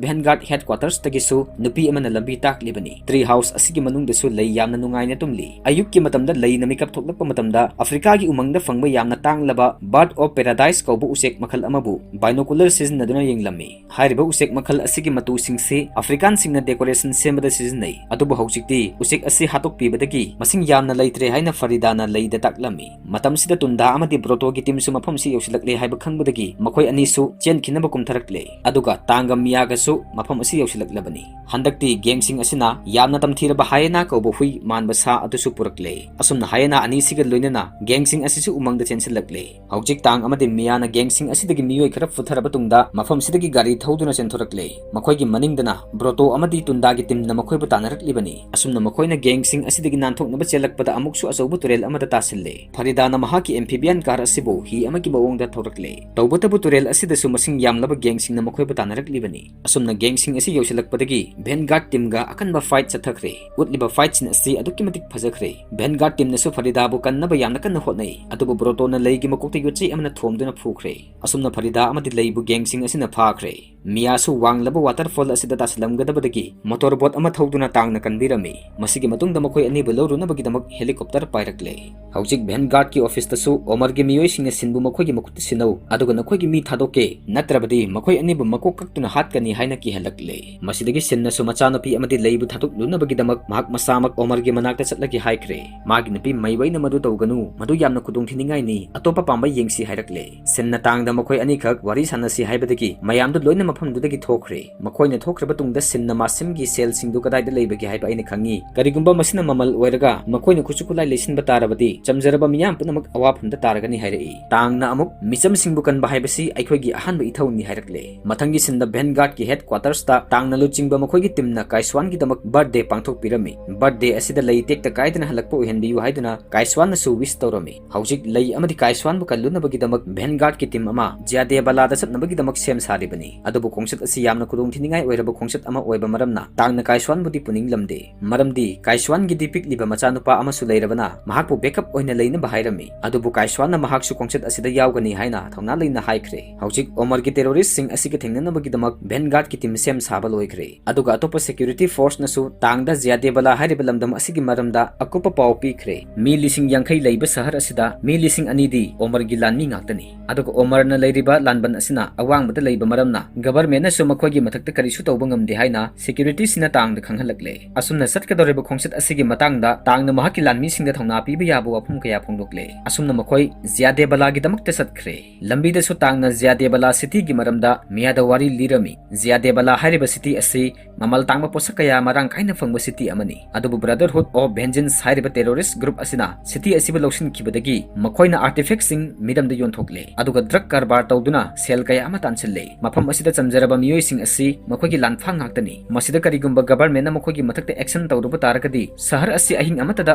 ꯚꯦꯟꯒꯥꯔꯗ ꯍꯦꯗꯀ꯭ꯋꯥꯇꯔꯁꯇꯒꯤꯁꯨ ꯅꯨꯄꯤ ꯑꯃꯅ ꯂꯝꯕꯤ ꯇꯥꯛꯂꯤꯕꯅꯤ꯫ ꯇ꯭ꯔꯤ ꯍꯥꯎꯁ ꯑꯁꯤꯒꯤ ꯃꯅꯨꯡꯗꯁꯨ ꯂꯩ ꯌꯥꯝꯅ ꯅꯨꯡꯉꯥꯏꯅ ꯇꯨꯝꯂꯤ꯫ ꯑꯌꯨꯛꯀꯤ ꯃꯇꯝꯗ ꯂꯩꯅ ꯃꯤꯀꯞ ꯊꯣꯛꯂꯛꯄ ꯃꯇꯝꯗ ꯑꯐ꯭ꯔꯤꯀꯥꯒꯤ ꯎꯃꯪꯗ ꯐꯪꯕ ꯌꯥꯝꯅ ꯇꯥꯡꯂꯕ Bird of Paradise ꯀꯧꯕ ꯎꯆꯦꯛ ꯃꯈꯜ ꯑꯃꯕꯨ binocular ꯁꯤꯖꯤꯟꯅꯗꯨꯅ ꯌꯦꯡꯂꯝꯃꯤ꯫ ꯍꯥꯏꯔꯤꯕ ꯎꯆꯦꯛ ꯃꯈꯜ ꯑꯁꯤꯒꯤ ꯃꯇꯨꯁꯤꯡꯁꯤ ꯑꯐ꯭ꯔꯤꯀꯥꯟꯁꯤꯡꯅ decoration ꯁꯦꯝ ꯁꯤꯖꯤꯟꯅꯩ꯫ ꯑꯗꯨꯕꯨ ꯍꯧꯖꯤꯛꯇꯤ ꯎꯆꯦꯛ ꯑꯁꯤ ꯍꯥꯠꯇꯣꯛꯄꯤꯕꯗꯒꯤ ꯃꯁꯤꯡ ꯌꯥꯝꯅ ꯂꯩꯇ꯭ꯔꯦ ꯍꯥꯏꯅ ꯐꯔꯤꯗꯥꯅ ꯂꯩꯗ ꯇꯥꯛꯂꯝꯃꯤ꯫ ꯃꯇꯝꯁꯤꯗ ꯇꯨꯟꯗꯥ ꯑꯃꯗꯤ ꯕ꯭ꯔꯣꯇꯣꯒꯤ ꯇꯤꯝꯁꯨ ꯃꯐꯝꯁꯤ ꯌꯧꯁꯤꯜꯂꯛꯂꯦ ꯍꯥꯏꯕ ꯈꯪꯕꯗꯒꯤ ꯃꯈꯣꯏ ꯑꯅꯤꯁꯨ ꯆꯦꯟꯈꯤꯅꯕ ꯀꯨꯝꯊꯔꯛꯂꯦ꯫ ꯑꯗꯨꯒ ꯇꯥꯡꯒ ꯃꯤꯌꯥꯒꯁꯨ ꯃꯐꯝ ꯑꯁꯤ ꯌꯧꯁꯤꯜꯂꯛꯂꯕꯅꯤ꯫ ꯍꯟꯗꯛꯇꯤ ꯒꯦꯡꯁꯤꯡ ꯑꯁꯤꯅ ꯌꯥꯝꯅ ꯇꯝꯊꯤꯔꯕ ꯍꯥꯏꯌꯦꯅꯥ ꯀꯧꯕ ꯍꯨꯏ ꯃꯥꯟꯕ ꯁꯥ ꯑꯗꯨꯁꯨ ꯄꯨꯔꯛꯂꯦ꯫ ꯑꯁꯨꯝꯅ ꯍꯥꯏꯌꯦꯅꯥ ꯑꯅꯤꯁꯤꯒ ꯂꯣꯏꯅꯅ ꯒꯦꯡꯁꯤꯡ ꯑꯁꯤꯁꯨ ꯎꯃꯪꯗ ꯆꯦꯟꯁꯤꯜꯂꯛꯂꯦ꯫ ꯍꯧꯖꯤꯛ ꯇꯥꯡ ꯑꯃꯗꯤ ꯃꯤꯌꯥꯅ ꯒꯦꯡꯁꯤꯡ ꯑꯁꯤꯗꯒꯤ ꯃꯤꯑꯣꯏ ꯈꯔ ꯐꯨꯊꯔꯕ ꯇꯨꯡꯗ ꯃꯐꯝꯁꯤꯗꯒꯤ ꯒꯥꯔꯤ ꯊꯧꯗꯨꯅ ꯆꯦꯟꯊꯣꯔꯛꯂꯦ꯫ ꯃꯈꯣꯏꯒꯤ ꯃꯅꯤꯡꯗꯅ ꯕ꯭ꯔꯣꯇꯣ ꯑꯃꯗꯤ ꯇꯨꯟꯗꯥꯒꯤ ꯇꯤꯝꯅ ꯃꯈꯣꯏꯕꯨ ꯇꯥꯟꯅꯔꯛꯂꯤꯕꯅꯤ꯫ ꯑꯁꯨꯝꯅ ꯃꯈꯣꯏꯅ ꯒꯦꯡꯁꯤꯡ ꯑꯁꯤꯗꯒꯤ ꯅꯥꯟꯊꯣꯛꯅꯕ ꯆꯦꯜꯂꯛꯄꯗ ꯑꯃꯨꯛꯁꯨ ꯑꯆꯧꯕ ꯇꯨꯔꯦꯜ ꯑꯃꯗ ꯇꯥꯁꯤꯜꯂꯦ꯫ ꯐꯔꯤꯗꯥꯅ ꯃꯍꯥꯛꯀꯤ amphibian car ꯑꯁꯤꯕꯨ ꯍꯤ ꯑꯃꯒꯤ ꯃꯑꯣꯡꯗ ꯊꯧꯔꯛꯂꯦ꯫ ꯇꯧꯕꯇꯕꯨ ꯇꯨꯔꯦꯜ ꯑꯁꯤꯗꯁꯨ ꯃꯁꯤꯡ ꯌꯥꯝꯂꯕ ꯒꯦꯡꯁꯤꯡꯅ ꯃꯈꯣꯏꯕꯨ ꯇꯥꯟꯅꯔꯛꯂꯤꯕꯅꯤ꯫ ꯑꯁꯨꯝꯅ ꯒꯦꯡꯁꯤꯡ ꯑꯁꯤ ꯌꯧꯁꯤꯜꯂꯛꯄꯗꯒꯤ Vanguard ꯇꯤꯝꯒ ꯑꯀꯟꯕ ꯐꯥꯏꯠ ꯆꯠꯊꯈ꯭ꯔꯦ꯫ ꯎꯠꯂꯤꯕ ꯐꯥꯏꯠꯁꯤꯡ ꯑꯁꯤ ꯑꯗꯨꯛꯀꯤ ꯃꯇꯤꯛ ꯐꯖꯈ꯭ꯔꯦ꯫ Vanguard ꯇꯤꯝꯅꯁꯨ ꯐꯔꯤꯗꯥꯕꯨ ꯀꯟꯅꯕ ꯌꯥꯝꯅ ꯀꯟꯅ ꯍꯣꯠꯅꯩ, ꯑꯗꯨꯕꯨ ꯕ꯭ꯔꯣꯇꯣꯅ ꯂꯩꯒꯤ ꯃꯀꯣꯛꯇ ꯌꯣꯠꯆꯩ ꯑꯃꯅ ꯊꯣꯝꯗꯨꯅ ꯐꯨꯈ꯭ꯔꯦ꯫ ꯑꯁꯨꯝꯅ ꯐꯔꯤꯗꯥ ꯑꯃꯗꯤ ꯂꯩꯕꯨ ꯒꯦꯡꯁꯤꯡ ꯑꯁꯤꯅ ꯐꯥꯈ꯭ꯔꯦ꯫ ꯃꯤꯌꯥꯁꯨ ꯋꯥꯡꯂꯕ waterfall ꯑꯁꯤꯗ ꯇꯥꯁꯤꯜꯂꯝꯒꯗꯕꯗꯒꯤ motor boat ꯑꯃ ꯊꯧꯗꯨꯅ ꯇꯥꯡꯅ ꯀꯟꯕꯤꯔꯝꯃꯤ꯫ ꯃꯁꯤꯒꯤ ꯃꯇꯨꯡꯗ ꯃꯈꯣꯏ ꯑꯅꯤꯕꯨ ꯂꯧꯔꯨꯅꯕꯒꯤꯗꯃꯛ helicopter ꯄꯥꯏꯔꯛꯂꯦ꯫ ꯍꯧꯖꯤꯛ Vanguard ꯀꯤ office ꯇꯁꯨ ꯑꯣꯃꯔꯒꯤ ꯃꯤꯑꯣꯏꯁꯤꯡꯅ ꯁꯤꯟꯕꯨ ꯃꯈꯣꯏꯒꯤ ꯃꯈꯨꯠꯇ ꯁꯤꯟꯅꯧ, ꯑꯗꯨꯒ ꯅꯈꯣꯏꯒꯤ ꯃꯤ ꯊꯥꯗꯣꯛꯀꯦ, ꯅꯠꯇ꯭ꯔꯕꯗꯤ ꯃꯈꯣꯏ ꯑꯅꯤꯕꯨ ꯃꯀꯣꯛ ꯀꯛꯇꯨꯅ ꯍꯥꯠꯀꯅꯤ ꯍꯥꯏꯅ ꯀꯤꯍꯜꯂꯛꯂꯦ꯫ ꯃꯁꯤꯗꯒꯤ ꯁꯤꯟꯅꯁꯨ ꯃꯆꯥꯅꯨꯄꯤ ꯑꯃꯗꯤ ꯂꯩꯕꯨ ꯊꯥꯗꯣꯛꯂꯨꯅꯕꯒꯤꯗꯃꯛ ꯃꯍꯥꯛ ꯃꯁꯥꯃꯛ ꯑꯣꯃꯔꯒꯤ ꯃꯅꯥꯛꯇ ꯆꯠꯂꯒꯦ ꯍꯥꯏꯈ꯭ꯔꯦ꯫ ꯃꯥꯒꯤ ꯅꯨꯄꯤ ꯃꯩꯋꯩꯅ ꯃꯗꯨ ꯇꯧꯒꯅꯨ, ꯃꯗꯨ ꯌꯥꯝꯅ ꯈꯨꯗꯣꯡꯊꯤꯅꯤꯡꯉꯥꯏꯅꯤ, ꯑꯇꯣꯞꯄ ꯄꯥꯝꯕ ꯌꯦꯡꯁꯤ ꯍꯥꯏꯔꯛꯂꯦ꯫ ꯁꯤꯟꯅ ꯇꯥꯡꯗ ꯃꯈꯣꯏ ꯑꯅꯤꯈꯛ ꯋꯥꯔꯤ ꯁꯥꯟꯅꯁꯤ ꯍꯥꯏꯕꯗꯒꯤ ꯃꯌꯥꯝꯗꯨ ꯂꯣꯏꯅ ꯃꯐꯝꯗꯨꯗꯒꯤ ꯊꯣꯛꯈ꯭ꯔꯦ꯫ ꯃꯈꯣꯏꯅ ꯊꯣꯛꯈ꯭ꯔꯕ ꯇꯨꯡꯗ ꯁꯤꯟꯅ ꯃꯥꯁꯤꯝꯒꯤ ꯁꯦꯜꯁꯤꯡꯗꯨ ꯀꯗꯥꯏꯗ ꯂꯩꯕꯒꯦ ꯍꯥꯏꯕ ꯑꯩꯅ ꯈꯪꯉꯤ꯫ ꯀꯔꯤꯒꯨꯝꯕ ꯃꯁꯤꯅ ꯃꯃꯜ ꯑꯣꯏꯔꯒ ꯃꯈꯣꯏꯅ ꯈꯨꯠꯁꯨ ꯈꯨꯠꯂꯥꯏ ꯂꯩꯁꯤꯟꯕ ꯇꯥꯔꯕꯗꯤ ꯆꯝꯖꯔꯕ ꯃꯤꯌꯥꯝ ꯄꯨꯝꯅꯃꯛ ꯑꯋꯥꯐꯝꯗ ꯇꯥꯔꯒꯅꯤ ꯍꯥꯏꯔꯛꯏ꯫ ꯇꯥꯡꯅ ꯑꯃꯨꯛ ꯃꯤꯆꯝꯁꯤꯡꯕꯨ ꯀꯟꯕ ꯍꯥꯏꯕꯁꯤ ꯑꯩꯈꯣꯏꯒꯤ ꯑꯍꯥꯟꯕ ꯏꯊꯧꯅꯤ ꯍꯥꯏꯔꯛꯂꯦ꯫ ꯃꯊꯪꯒꯤ ꯁꯤꯟꯗ Vanguard ꯀꯤ headquarters ꯇ ꯇꯥꯡꯅ ꯂꯨꯆꯤꯡꯕ ꯃꯈꯣꯏꯒꯤ ꯇꯤꯝꯅ ꯀꯥꯏꯁ꯭ꯋꯥꯟꯒꯤꯗꯃꯛ birthday ꯄꯥꯡꯊꯣꯛꯄꯤꯔꯝꯃꯤ꯫ Birthday ꯑꯁꯤꯗ ꯂꯩ ꯇꯦꯛꯇ ꯀꯥꯏꯗꯅ ꯍꯜꯂꯛꯄ ꯑꯣꯏꯍꯟꯕꯤꯌꯨ ꯍꯥꯏꯗꯨꯅ ꯀꯥꯏꯁ꯭ꯋꯥꯟꯅꯁꯨ wish ꯇꯧꯔꯝꯃꯤ꯫ ꯍꯧꯖꯤꯛ ꯂꯩ ꯑꯃꯗꯤ ꯀꯥꯏꯁ꯭ꯋꯥꯟꯕꯨ ꯀꯜꯂꯨꯅꯕꯒꯤꯗꯃꯛ Vanguard ꯀꯤ ꯇꯤꯝ ꯑꯃ ꯖ꯭ꯌꯥꯗꯦꯕꯂꯥꯗ ꯆꯠꯅꯕꯒꯤꯗꯃꯛ ꯁꯦꯝ ꯁꯥꯔꯤꯕꯅꯤ꯫ ꯑꯗꯨꯕꯨ ꯈꯣꯡꯆꯠ ꯑꯁꯤ ꯌꯥꯝꯅ ꯈꯨꯗꯣꯡꯊꯤꯅꯤꯡꯉꯥꯏ ꯑꯣꯏꯔꯕ ꯈꯣꯡꯆꯠ ꯑꯃ ꯑꯣꯏꯕ ꯃꯔꯝꯅ ꯇꯥꯡꯅ ꯀꯥꯏꯁ꯭ꯋꯥꯟꯕꯨꯗꯤ ꯄꯨꯅꯤꯡꯂꯝꯗꯦ꯫ ꯃꯔꯝꯗꯤ ꯀꯥꯏꯁ꯭ꯋꯥꯟꯒꯤꯗꯤ ꯄꯤꯛꯂꯤꯕ ꯃꯆꯥꯅꯨꯄꯥ ꯑꯃꯁꯨ ꯂꯩꯔꯕꯅ ꯃꯍꯥꯛꯄꯨ backup ꯑꯣꯏꯅ ꯂꯩꯅꯕ ꯍꯥꯏꯔꯝꯃꯤ꯫ ꯑꯗꯨꯕꯨ ꯀꯥꯏꯁ꯭ꯋꯥꯟꯅ ꯃꯍꯥꯛꯁꯨ ꯈꯣꯡꯆꯠ ꯑꯁꯤꯗ ꯌꯥꯎꯒꯅꯤ ꯍꯥꯏꯅ ꯊꯧꯅꯥ ꯂꯩꯅ ꯍꯥꯏꯈ꯭ꯔꯦ꯫ ꯍꯧꯖꯤꯛ ꯑꯣꯃꯔꯒꯤ terrorist ꯁꯤꯡ ꯑꯁꯤꯒ ꯊꯦꯡꯅꯅꯕꯒꯤꯗꯃꯛ Vanguard ꯀꯤ ꯇꯤꯝ ꯁꯦꯝ ꯁꯥꯕ ꯂꯣꯏꯈ꯭ꯔꯦ꯫ ꯑꯗꯨꯒ ꯑꯇꯣꯞꯄ security force ꯅꯁꯨ ꯇꯥꯡꯗ ꯖ꯭ꯌꯥꯗꯦꯕꯂꯥ ꯍꯥꯏꯔꯤꯕ ꯂꯝꯗꯝ ꯑꯁꯤꯒꯤ ꯃꯔꯝꯗ ꯑꯀꯨꯞꯄ ꯄꯥꯎ ꯄꯤꯈ꯭ꯔꯦ꯫ ꯃꯤ ꯂꯤꯁꯤꯡ ꯌꯥꯡꯈꯩ ꯂꯩꯕ ꯁꯍꯔ ꯑꯁꯤꯗ ꯃꯤ ꯂꯤꯁꯤꯡ ꯑꯅꯤꯗꯤ ꯑꯣꯃꯔꯒꯤ ꯂꯥꯟꯃꯤ ꯉꯥꯛꯇꯅꯤ꯫ ꯑꯗꯨꯒ ꯑꯣꯃꯔꯅ ꯂꯩꯔꯤꯕ ꯂꯥꯟꯕꯟ ꯑꯁꯤꯅ ꯑꯋꯥꯡꯕꯗ ꯂꯩꯕ ꯃꯔꯝꯅ Government ꯅꯁꯨ ꯃꯈꯣꯏꯒꯤ ꯃꯊꯛꯇ ꯀꯔꯤꯁꯨ ꯇꯧꯕ ꯉꯝꯗꯦ ꯍꯥꯏꯅ security ꯁꯤꯅ ꯇꯥꯡꯗ ꯈꯪꯍꯜꯂꯛꯂꯦ꯫ ꯑꯁꯨꯝꯅ ꯆꯠꯀꯗꯧꯔꯤꯕ ꯈꯣꯡꯆꯠ ꯑꯁꯤꯒꯤ ꯃꯇꯥꯡꯗ ꯇꯥꯡꯅ ꯃꯍꯥꯛꯀꯤ ꯂꯥꯟꯃꯤꯁꯤꯡꯗ ꯊꯧꯅꯥ ꯄꯤꯕ ꯌꯥꯕ ꯋꯥꯐꯝ ꯀꯌꯥ ꯐꯣꯡꯗꯣꯛꯂꯦ꯫ ꯑꯁꯨꯝꯅ ꯃꯈꯣꯏ ꯖꯤꯌꯥꯗꯦꯕꯂꯥꯒꯤꯗꯃꯛꯇ ꯆꯠꯈ꯭ꯔꯦ꯫ ꯂꯝꯕꯤꯗꯁꯨ ꯇꯥꯡꯅ ꯖꯤꯌꯥꯗꯦꯕꯂꯥ city ꯒꯤ ꯃꯔꯝꯗ ꯃꯤꯌꯥꯗ ꯋꯥꯔꯤ ꯂꯤꯔꯝꯃꯤ꯫ ꯖꯤꯌꯥꯗꯦꯕꯂꯥ ꯍꯥꯏꯔꯤꯕ city ꯑꯁꯤ ꯃꯃꯜ ꯇꯥꯡꯕ ꯄꯣꯠꯁꯛ ꯀꯌꯥ ꯃꯔꯥꯡ ꯀꯥꯏꯅ ꯐꯪꯕ city ꯑꯃꯅꯤ꯫ ꯑꯗꯨꯕꯨ Brotherhood of Vengeance ꯍꯥꯏꯔꯤꯕ terrorist group ꯑꯁꯤꯅ city ꯑꯁꯤꯕꯨ ꯂꯧꯁꯤꯟꯈꯤꯕꯗꯒꯤ ꯃꯈꯣꯏꯅ artifact ꯁꯤꯡ ꯃꯤꯔꯝꯗ ꯌꯣꯟꯊꯣꯛꯂꯦ, ꯑꯗꯨꯒ drug ꯀꯔꯕꯥꯔ ꯇꯧꯗꯨꯅ ꯁꯦꯜ ꯀꯌꯥ ꯑꯃ ꯇꯥꯟꯁꯤꯜꯂꯦ꯫ ꯃꯐꯝ ꯑꯁꯤꯗ ꯆꯝꯖꯔꯕ ꯃꯤꯑꯣꯏꯁꯤꯡ ꯑꯁꯤ ꯃꯈꯣꯏꯒꯤ ꯂꯥꯟꯐꯥ ꯉꯥꯛꯇꯅꯤ꯫ ꯃꯁꯤꯗ ꯀꯔꯤꯒꯨꯝꯕ government ꯅ ꯃꯈꯣꯏꯒꯤ ꯃꯊꯛꯇ action ꯇꯧꯔꯨꯕ ꯇꯥꯔꯒꯗꯤ ꯁꯍꯔ ꯑꯁꯤ ꯑꯍꯤꯡ ꯑꯃꯠꯇꯗ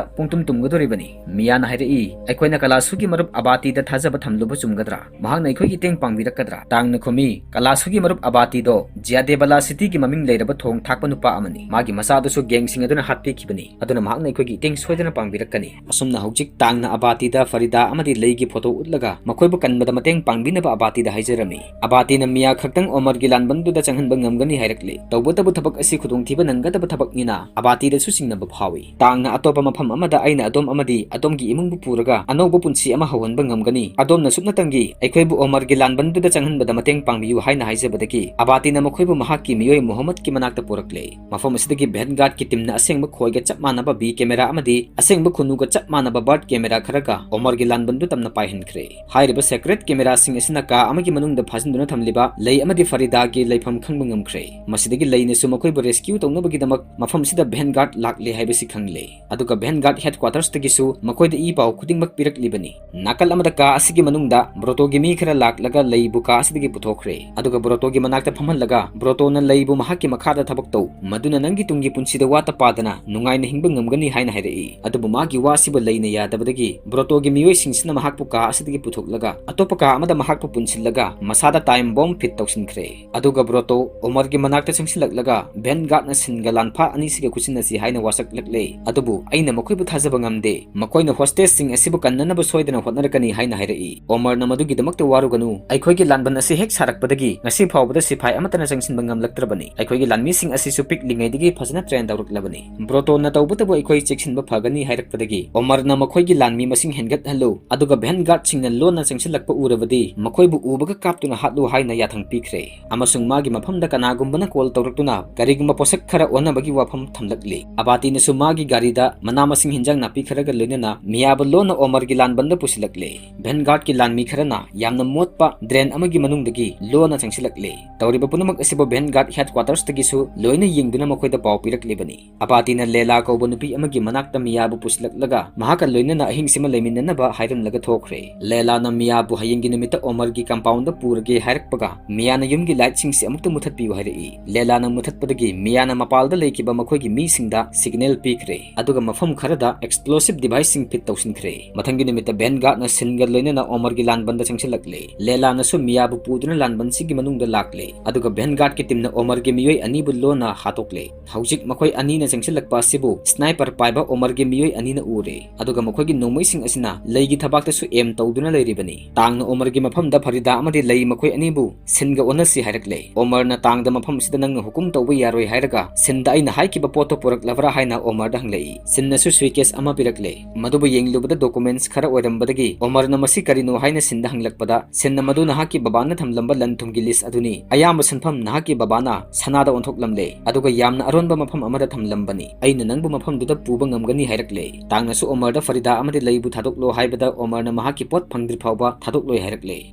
ꯄꯨꯡꯇꯨꯝ ꯇꯨꯝꯒꯗꯧꯔꯤꯕꯅꯤ꯫ ꯃꯤꯌꯥꯅ ꯍꯥꯏꯔꯛꯏ, "ꯑꯩꯈꯣꯏꯅ ꯀꯂꯥꯁꯨꯒꯤ ꯃꯔꯨꯞ ꯑꯕꯥꯇꯤꯗ ꯊꯥꯖꯕ ꯊꯝꯂꯨꯕ ꯆꯨꯝꯒꯗ꯭ꯔꯥ? ꯃꯍꯥꯛꯅ ꯑꯩꯈꯣꯏꯒꯤ ꯃꯇꯦꯡ ꯄꯥꯡꯕꯤꯔꯛꯀꯗ꯭ꯔꯥ?" ꯇꯥꯡꯅ ꯈꯨꯝꯃꯤ, "ꯀꯂꯥꯁꯨꯒꯤ ꯃꯔꯨꯞ ꯑꯕꯥꯇꯤꯗꯣ ꯖꯤꯌꯥꯗꯦꯕꯂꯥ city ꯒꯤ ꯃꯃꯤꯡ ꯂꯩꯔꯕ ꯊꯣꯡ ꯊꯥꯛꯄ ꯅꯨꯄꯥ ꯑꯃꯅꯤ꯫ ꯃꯥꯒꯤ ꯃꯆꯥꯗꯨꯁꯨ gang ꯁꯤꯡ ꯑꯗꯨꯅ ꯍꯥꯠꯄꯤꯈꯤꯕꯅꯤ꯫ ꯑꯗꯨꯅ ꯃꯍꯥꯛꯅ ꯑꯩꯈꯣꯏꯒꯤ ꯃꯇꯦꯡ ꯁꯣꯏꯗꯅ ꯄꯥꯡꯕꯤꯔꯛꯀꯅꯤ꯫" ꯑꯁꯨꯝꯅ ꯍꯧꯖꯤꯛ ꯇꯥꯡꯅ ꯑꯕꯥꯇꯤꯗ ꯐꯔꯤꯗꯥ ꯑꯃꯗꯤ ꯂꯩꯒꯤ photo ꯎꯠꯂꯒ ꯃꯈꯣꯏꯕꯨ ꯀꯟꯕꯗ ꯃꯇꯦꯡ ꯄꯥꯡꯕꯤꯅꯕ ꯑꯕꯥꯇꯤꯗ ꯍꯥꯏꯖꯔꯝꯃꯤ꯫ ꯑꯕꯥꯇꯤꯅ ꯃꯤꯌꯥ ꯈꯛꯇꯪ ꯑꯣꯃꯔꯒꯤ ꯂꯥꯟꯕꯟꯗꯨꯗ ꯆꯪꯍꯟꯕ ꯉꯝꯒꯅꯤ ꯍꯥꯏꯔꯛꯂꯦ꯫ ꯇꯧꯕꯇꯕꯨ ꯊꯕꯛ ꯑꯁꯤ ꯈꯨꯗꯣꯡꯊꯤꯕ ꯅꯪꯒꯗꯕ ꯊꯕꯛꯅꯤꯅ ꯑꯕꯥꯇꯤꯗꯁꯨ ꯆꯤꯡꯅꯕ ꯐꯥꯎꯏ꯫ ꯇꯥꯡꯅ ꯑꯇꯣꯞꯄ ꯃꯐꯝ ꯑꯃꯗ ꯑꯩꯅ ꯑꯗꯣꯝ ꯑꯃꯗꯤ ꯑꯗꯣꯝꯒꯤ ꯏꯃꯨꯡꯕꯨ ꯄꯨꯔꯒ ꯑꯅꯧꯕ ꯄꯨꯟꯁꯤ ꯑꯃ ꯍꯧꯍꯟꯕ ꯉꯝꯒꯅꯤ꯫ ꯑꯗꯣꯝꯅ ꯁꯨꯞꯅꯇꯪꯒꯤ ꯑꯩꯈꯣꯏꯕꯨ ꯑꯣꯃꯔꯒꯤ ꯂꯥꯟꯕꯟꯗꯨꯗ ꯆꯪꯍꯟꯕꯗ ꯃꯇꯦꯡ ꯄꯥꯡꯕꯤꯌꯨ ꯍꯥꯏꯅ ꯍꯥꯏꯖꯕꯗꯒꯤ ꯑꯕꯥꯇꯤꯅ ꯃꯈꯣꯏꯕꯨ ꯃꯍꯥꯛꯀꯤ ꯃꯤꯑꯣꯏ ꯃꯨꯍꯝꯃꯗꯀꯤ ꯃꯅꯥꯛꯇ ꯄꯨꯔꯛꯂꯦ꯫ ꯃꯐꯝ ꯑꯁꯤꯗꯒꯤ Vanguard ꯀꯤ team ꯅ ꯑꯁꯦꯡꯕ ꯈꯣꯏꯒ ꯆꯞ ꯃꯥꯟꯅꯕ B camera ꯑꯃꯗꯤ ꯑꯁꯦꯡꯕ ꯈꯨꯅꯨꯒ ꯆꯞ ꯃꯥꯟꯅꯕ bird camera ꯈꯔꯒ ꯑꯣꯃꯔꯒꯤ ꯂꯥꯟꯕꯟꯗꯨ ꯇꯝꯅ ꯄꯥꯏꯍꯟꯈ꯭ꯔꯦ꯫ ꯍꯥꯏꯔꯤꯕ secret camera ꯁꯤꯡ ꯑꯁꯤꯅ ꯀꯥ ꯑꯃꯒꯤ ꯃꯅꯨꯡꯗ ꯐꯥꯖꯤꯟꯗꯨꯅ ꯊꯝꯂꯤꯕ ꯂꯩ ꯑꯃꯗꯤ ꯐꯔꯤꯗꯥꯒꯤ ꯂꯩꯐꯝ ꯈꯪꯕ ꯉꯝꯈ꯭ꯔꯦ꯫ ꯃꯁꯤꯗꯒꯤ ꯂꯩꯅꯁꯨ ꯃꯈꯣꯏꯕꯨ rescue ꯇꯧꯅꯕꯒꯤꯗꯃꯛ ꯃꯐꯝꯁꯤꯗ Vanguard ꯂꯥꯛꯂꯦ ꯍꯥꯏꯕꯁꯤ ꯈꯪꯂꯦ꯫ ꯑꯗꯨꯒ Vanguard headquarters ꯇꯒꯤꯁꯨ ꯃꯈꯣꯏꯗ ꯏ ꯄꯥꯎ ꯈꯨꯗꯤꯡꯃꯛ ꯄꯤꯔꯛꯂꯤꯕꯅꯤ꯫ ꯅꯥꯀꯜ ꯑꯃꯗ ꯀꯥ ꯑꯁꯤꯒꯤ ꯃꯅꯨꯡꯗ ꯕ꯭ꯔꯣꯇꯣꯒꯤ ꯃꯤ ꯈꯔ ꯂꯥꯛꯂꯒ ꯂꯩꯕꯨ ꯀꯥ ꯑꯁꯤꯗꯒꯤ ꯄꯨꯊꯣꯛꯈ꯭ꯔꯦ꯫ ꯑꯗꯨꯒ ꯕ꯭ꯔꯣꯇꯣꯒꯤ ꯃꯅꯥꯛꯇ ꯐꯝꯍꯜꯂꯒ ꯕ꯭ꯔꯣꯇꯣꯅ ꯂꯩꯕꯨ ꯃꯍꯥꯛꯀꯤ ꯃꯈꯥꯗ ꯊꯕꯛ ꯇꯧ, ꯃꯗꯨꯅ ꯅꯪꯒꯤ ꯇꯨꯡꯒꯤ ꯄꯨꯟꯁꯤꯗ ꯋꯥꯠꯇ ꯄꯥꯗꯅ ꯅꯨꯡꯉꯥꯏꯅ ꯍꯤꯡꯕ ꯉꯝꯒꯅꯤ ꯍꯥꯏꯅ ꯍꯥꯏꯔꯛꯏ꯫ ꯑꯗꯨꯕꯨ ꯃꯥꯒꯤ ꯋꯥꯁꯤꯕꯨ ꯂꯩꯅ ꯌꯥꯗꯕꯗꯒꯤ ꯕ꯭ꯔꯣꯇꯣꯒꯤ ꯃꯤꯑꯣꯏꯁꯤꯡꯁꯤꯅ ꯃꯍꯥꯛꯄꯨ ꯀꯥ ꯑꯁꯤꯗꯒꯤ ꯄꯨꯊꯣꯛꯂꯒ ꯑꯇꯣꯞꯄ ꯀꯥ ꯑꯃꯗ ꯃꯍꯥꯛꯄꯨ ꯄꯨꯟꯁꯤꯜꯂꯒ ꯃꯁꯥꯗ time bomb fit ꯇꯧꯁꯤꯟꯈ꯭ꯔꯦ꯫ ꯑꯗꯨꯒ ꯕ꯭ꯔꯣꯇꯣ ꯑꯣꯃꯔꯒꯤ ꯃꯅꯥꯛꯇ ꯆꯪꯁꯤꯜꯂꯛꯂꯒ Vanguard ꯅ ꯁꯤꯟꯒ ꯂꯥꯟꯐꯥ ꯑꯅꯤꯁꯤꯒ ꯈꯨꯠꯁꯤꯟꯅꯁꯤ ꯍꯥꯏꯅ ꯋꯥꯁꯛꯂꯛꯂꯦ꯫ ꯑꯗꯨꯕꯨ ꯑꯩꯅ ꯃꯈꯣꯏꯕꯨ ꯊꯥꯖꯕ ꯉꯝꯗꯦ꯫ ꯃꯈꯣꯏꯅ hostage ꯁꯤꯡ ꯑꯁꯤꯕꯨ ꯀꯟꯅꯅꯕ ꯁꯣꯏꯗꯅ ꯍꯣꯠꯅꯔꯛꯀꯅꯤ ꯍꯥꯏꯅ ꯍꯥꯏꯔꯛꯏ꯫ ꯑꯣꯃꯔꯅ ꯃꯗꯨꯒꯤꯗꯃꯛꯇ ꯋꯥꯔꯨꯒꯅꯨ꯫ ꯑꯩꯈꯣꯏꯒꯤ ꯂꯥꯟꯕꯟ ꯑꯁꯤ ꯍꯦꯛ ꯁꯥꯔꯛꯄꯗꯒꯤ ꯉꯁꯤ ꯐꯥꯎꯕꯗ ꯁꯤꯐꯥꯏ ꯑꯃꯠꯇꯅ ꯆꯪꯁꯤꯟꯕ ꯉꯝꯂꯛꯇ꯭ꯔꯕꯅꯤ꯫ ꯑꯩꯈꯣꯏꯒꯤ ꯂꯥꯟꯃꯤꯁꯤꯡ ꯑꯁꯤꯁꯨ ꯄꯤꯛꯂꯤꯉꯩꯗꯒꯤ ꯐꯖꯅ train ꯇꯧꯔꯛꯂꯕꯅꯤ꯫ ꯕ꯭ꯔꯣꯇꯣꯅ ꯇꯧꯕꯇꯕꯨ ꯑꯩꯈꯣꯏ ꯆꯦꯛꯁꯤꯟꯕ ꯐꯒꯅꯤ ꯍꯥꯏꯔꯛꯄꯗꯒꯤ ꯑꯣꯃꯔꯅ ꯃꯈꯣꯏꯒꯤ ꯂꯥꯟꯃꯤ ꯃꯁꯤꯡ ꯍꯦꯟꯒꯠꯍꯜꯂꯨ, ꯑꯗꯨꯒ Vanguard ꯁꯤꯡꯅ ꯂꯣꯟꯅ ꯆꯪꯁꯤꯜꯂꯛꯄ ꯎꯔꯕꯗꯤ ꯃꯈꯣꯏꯕꯨ ꯎꯕꯒ ꯀꯥꯞꯇꯨꯅ ꯍꯥꯠꯂꯨ ꯍꯥꯏꯅ ꯌꯥꯊꯪ ꯄꯤꯈ꯭ꯔꯦ꯫ ꯑꯃꯁꯨꯡ ꯃꯥꯒꯤ ꯃꯐꯝꯗ ꯀꯅꯥꯒꯨꯝꯕꯅ call ꯇꯧꯔꯛꯇꯨꯅ ꯀꯔꯤꯒꯨꯝꯕ ꯄꯣꯠꯁꯛ ꯈꯔ ꯑꯣꯟꯅꯕꯒꯤ ꯋꯥꯐꯝ ꯊꯝꯂꯛꯂꯤ꯫ ꯑꯕꯥꯇꯤꯅꯁꯨ ꯃꯥꯒꯤ ꯒꯥꯔꯤꯗ ꯃꯅꯥ ꯃꯁꯤꯡ ꯍꯤꯟꯖꯥꯡ ꯅꯥꯄꯤ ꯈꯔꯒ ꯂꯣꯏꯅꯅ ꯃꯤꯌꯥꯕꯨ ꯂꯣꯟꯅ ꯑꯣꯃꯔꯒꯤ ꯂꯥꯟꯕꯟꯗ ꯄꯨꯁꯤꯜꯂꯛꯂꯦ꯫ ꯚꯦꯟꯒꯥꯔꯗꯀꯤ ꯂꯥꯟꯃꯤ ꯈꯔꯅ ꯌꯥꯝꯅ ꯃꯣꯠꯄ drain ꯑꯃꯒꯤ ꯃꯅꯨꯡꯗꯒꯤ ꯂꯣꯟꯅ ꯆꯪꯁꯤꯜꯂꯛꯂꯦ꯫ ꯇꯧꯔꯤꯕ ꯄꯨꯝꯅꯃꯛ ꯑꯁꯤꯕꯨ ꯚꯦꯟꯒꯥꯔꯗ headquartersꯇꯒꯤꯁꯨ ꯂꯣꯏꯅ ꯌꯦꯡꯗꯨꯅ ꯃꯈꯣꯏꯗ ꯄꯥꯎ ꯄꯤꯔꯛꯂꯤꯕꯅꯤ꯫ ꯑꯕꯥꯇꯤꯅ ꯂꯦꯂꯥ ꯀꯧꯕ ꯅꯨꯄꯤ ꯑꯃꯒꯤ ꯃꯅꯥꯛꯇ ꯃꯤꯌꯥꯕꯨ ꯄꯨꯁꯤꯜꯂꯛꯂꯒ ꯃꯍꯥꯛꯀ ꯂꯣꯏꯅꯅ ꯑꯍꯤꯡꯁꯤꯃ ꯂꯩꯃꯤꯟꯅꯅꯕ ꯍꯥꯏꯔꯝꯂꯒ ꯊꯣꯛꯈ꯭ꯔꯦ꯫ ꯂꯦꯂꯥꯅ ꯃꯤꯌꯥꯕꯨ ꯍꯌꯦꯡꯒꯤ ꯅꯨꯃꯤꯠꯇ ꯑꯣꯃꯔꯒꯤ compoundꯗ ꯄꯨꯔꯒꯦ ꯍꯥꯏꯔꯛꯄꯒ ꯃꯤꯌꯥꯅ ꯌꯨꯝꯒꯤ lightꯁꯤꯡꯁꯤ ꯑꯃꯨꯛꯇ ꯃꯨꯊꯠꯄꯤꯌꯨ ꯍꯥꯏꯔꯛꯏ꯫ ꯂꯦꯂꯥꯅ ꯃꯨꯊꯠꯄꯗꯒꯤ ꯃꯤꯌꯥꯅ ꯃꯄꯥꯜꯗ ꯂꯩꯈꯤꯕ ꯃꯈꯣꯏꯒꯤ ꯃꯤꯁꯤꯡꯗ signal ꯄꯤꯈ꯭ꯔꯦ, ꯑꯗꯨꯒ ꯃꯐꯝ ꯈꯔꯗ explosive deviceꯁꯤꯡ fit ꯇꯧꯁꯤꯟꯈ꯭ꯔꯦ꯫ ꯃꯊꯪꯒꯤ ꯅꯨꯃꯤꯠꯇ ꯚꯦꯟꯒꯥꯔꯗꯅ ꯁꯤꯟꯒ ꯂꯣꯏꯅꯅ ꯑꯣꯃꯔꯒꯤ ꯂꯥꯟꯕꯟꯗ ꯆꯪꯁꯤꯜꯂꯛꯂꯦ꯫ ꯂꯦꯂꯥꯅꯁꯨ ꯃꯤꯌꯥꯕꯨ ꯄꯨꯗꯨꯅ ꯂꯥꯟꯕꯟꯁꯤꯒꯤ ꯃꯅꯨꯡꯗ ꯂꯥꯛꯂꯦ, ꯑꯗꯨꯒ ꯚꯦꯟꯒꯥꯔꯗꯀꯤ teamꯅ ꯑꯣꯃꯔꯒꯤ ꯃꯤꯑꯣꯏ ꯑꯅꯤꯕꯨ ꯂꯣꯟꯅ ꯍꯥꯠꯇꯣꯛꯂꯦ꯫ ꯍꯧꯖꯤꯛ ꯃꯈꯣꯏ ꯑꯅꯤꯅ ꯆꯪꯁꯤꯜꯂꯛꯄ ꯑꯁꯤꯕꯨ sniper ꯄꯥꯏꯕ ꯑꯣꯃꯔꯒꯤ ꯃꯤꯑꯣꯏ ꯑꯅꯤꯅ ꯎꯔꯦ, ꯑꯗꯨꯒ ꯃꯈꯣꯏꯒꯤ ꯅꯣꯡꯃꯩꯁꯤꯡ ꯑꯁꯤꯅ ꯂꯩꯒꯤ ꯊꯕꯥꯛꯇꯁꯨ aim ꯇꯧꯗꯨꯅ ꯂꯩꯔꯤꯕꯅꯤ꯫ ꯇꯥꯡꯅ ꯑꯣꯃꯔꯒꯤ ꯃꯐꯝꯗ ꯐꯔꯤꯗꯥ ꯑꯃꯗꯤ ꯂꯩ ꯃꯈꯣꯏ ꯑꯅꯤꯕꯨ ꯁꯤꯟꯒ ꯑꯣꯟꯅꯁꯤ ꯍꯥꯏꯔꯛꯂꯦ꯫ ꯑꯣꯃꯔꯅ ꯇꯥꯡꯗ ꯃꯐꯝ ꯑꯁꯤꯗ ꯅꯪꯅ ꯍꯨꯀꯨꯝ ꯇꯧꯕ ꯌꯥꯔꯣꯏ ꯍꯥꯏꯔꯒ ꯁꯤꯟꯗ ꯑꯩꯅ ꯍꯥꯏꯈꯤꯕ ꯄꯣꯠꯇꯣ ꯄꯨꯔꯛꯂꯕ꯭ꯔꯥ ꯍꯥꯏꯅ ꯑꯣꯃꯔꯗ ꯍꯪꯂꯛꯏ꯫ ꯁꯤꯟꯅꯁꯨ suitcase ꯑꯃ ꯄꯤꯔꯛꯂꯦ꯫ ꯃꯗꯨꯕꯨ ꯌꯦꯡꯂꯨꯕꯗ documents ꯈꯔ ꯑꯣꯏꯔꯝꯕꯗꯒꯤ ꯑꯣꯃꯔꯅ ꯃꯁꯤ ꯀꯔꯤꯅꯣ ꯍꯥꯏꯅ ꯁꯤꯟꯗ ꯍꯪꯂꯛꯄꯗ, ꯁꯤꯟꯅ ꯃꯗꯨ ꯅꯍꯥꯛꯀꯤ ꯕꯕꯥꯅ ꯊꯝꯂꯝꯕ ꯂꯟ ꯊꯨꯝꯒꯤ list ꯑꯗꯨꯅꯤ꯫ ꯑꯌꯥꯝꯕ ꯁꯦꯟꯐꯝ ꯅꯍꯥꯛꯀꯤ ꯕꯕꯥꯅ ꯁꯅꯥꯗ ꯑꯣꯟꯊꯣꯛꯂꯝꯂꯦ, ꯑꯗꯨꯒ ꯌꯥꯝꯅ ꯑꯔꯣꯟꯕ ꯃꯐꯝ ꯑꯃꯗ ꯊꯝꯂꯝꯕꯅꯤ꯫ ꯑꯩꯅ ꯅꯪꯕꯨ ꯃꯐꯝꯗꯨꯗ ꯄꯨꯕ ꯉꯝꯒꯅꯤ ꯍꯥꯏꯔꯛꯂꯦ꯫ ꯇꯥꯡꯅꯁꯨ ꯑꯣꯃꯔꯗ ꯐꯔꯤꯗꯥ ꯑꯃꯗꯤ ꯂꯩꯕꯨ ꯊꯥꯗꯣꯛꯂꯣ ꯍꯥꯏꯕꯗ ꯑꯣꯃꯔꯅ ꯃꯍꯥꯛꯀꯤ ꯄꯣꯠ ꯐꯪꯗ꯭ꯔꯤ ꯐꯥꯎꯕ ꯊꯥꯗꯣꯛꯂꯣꯏ ꯍꯥꯏꯔꯛꯂꯦ꯫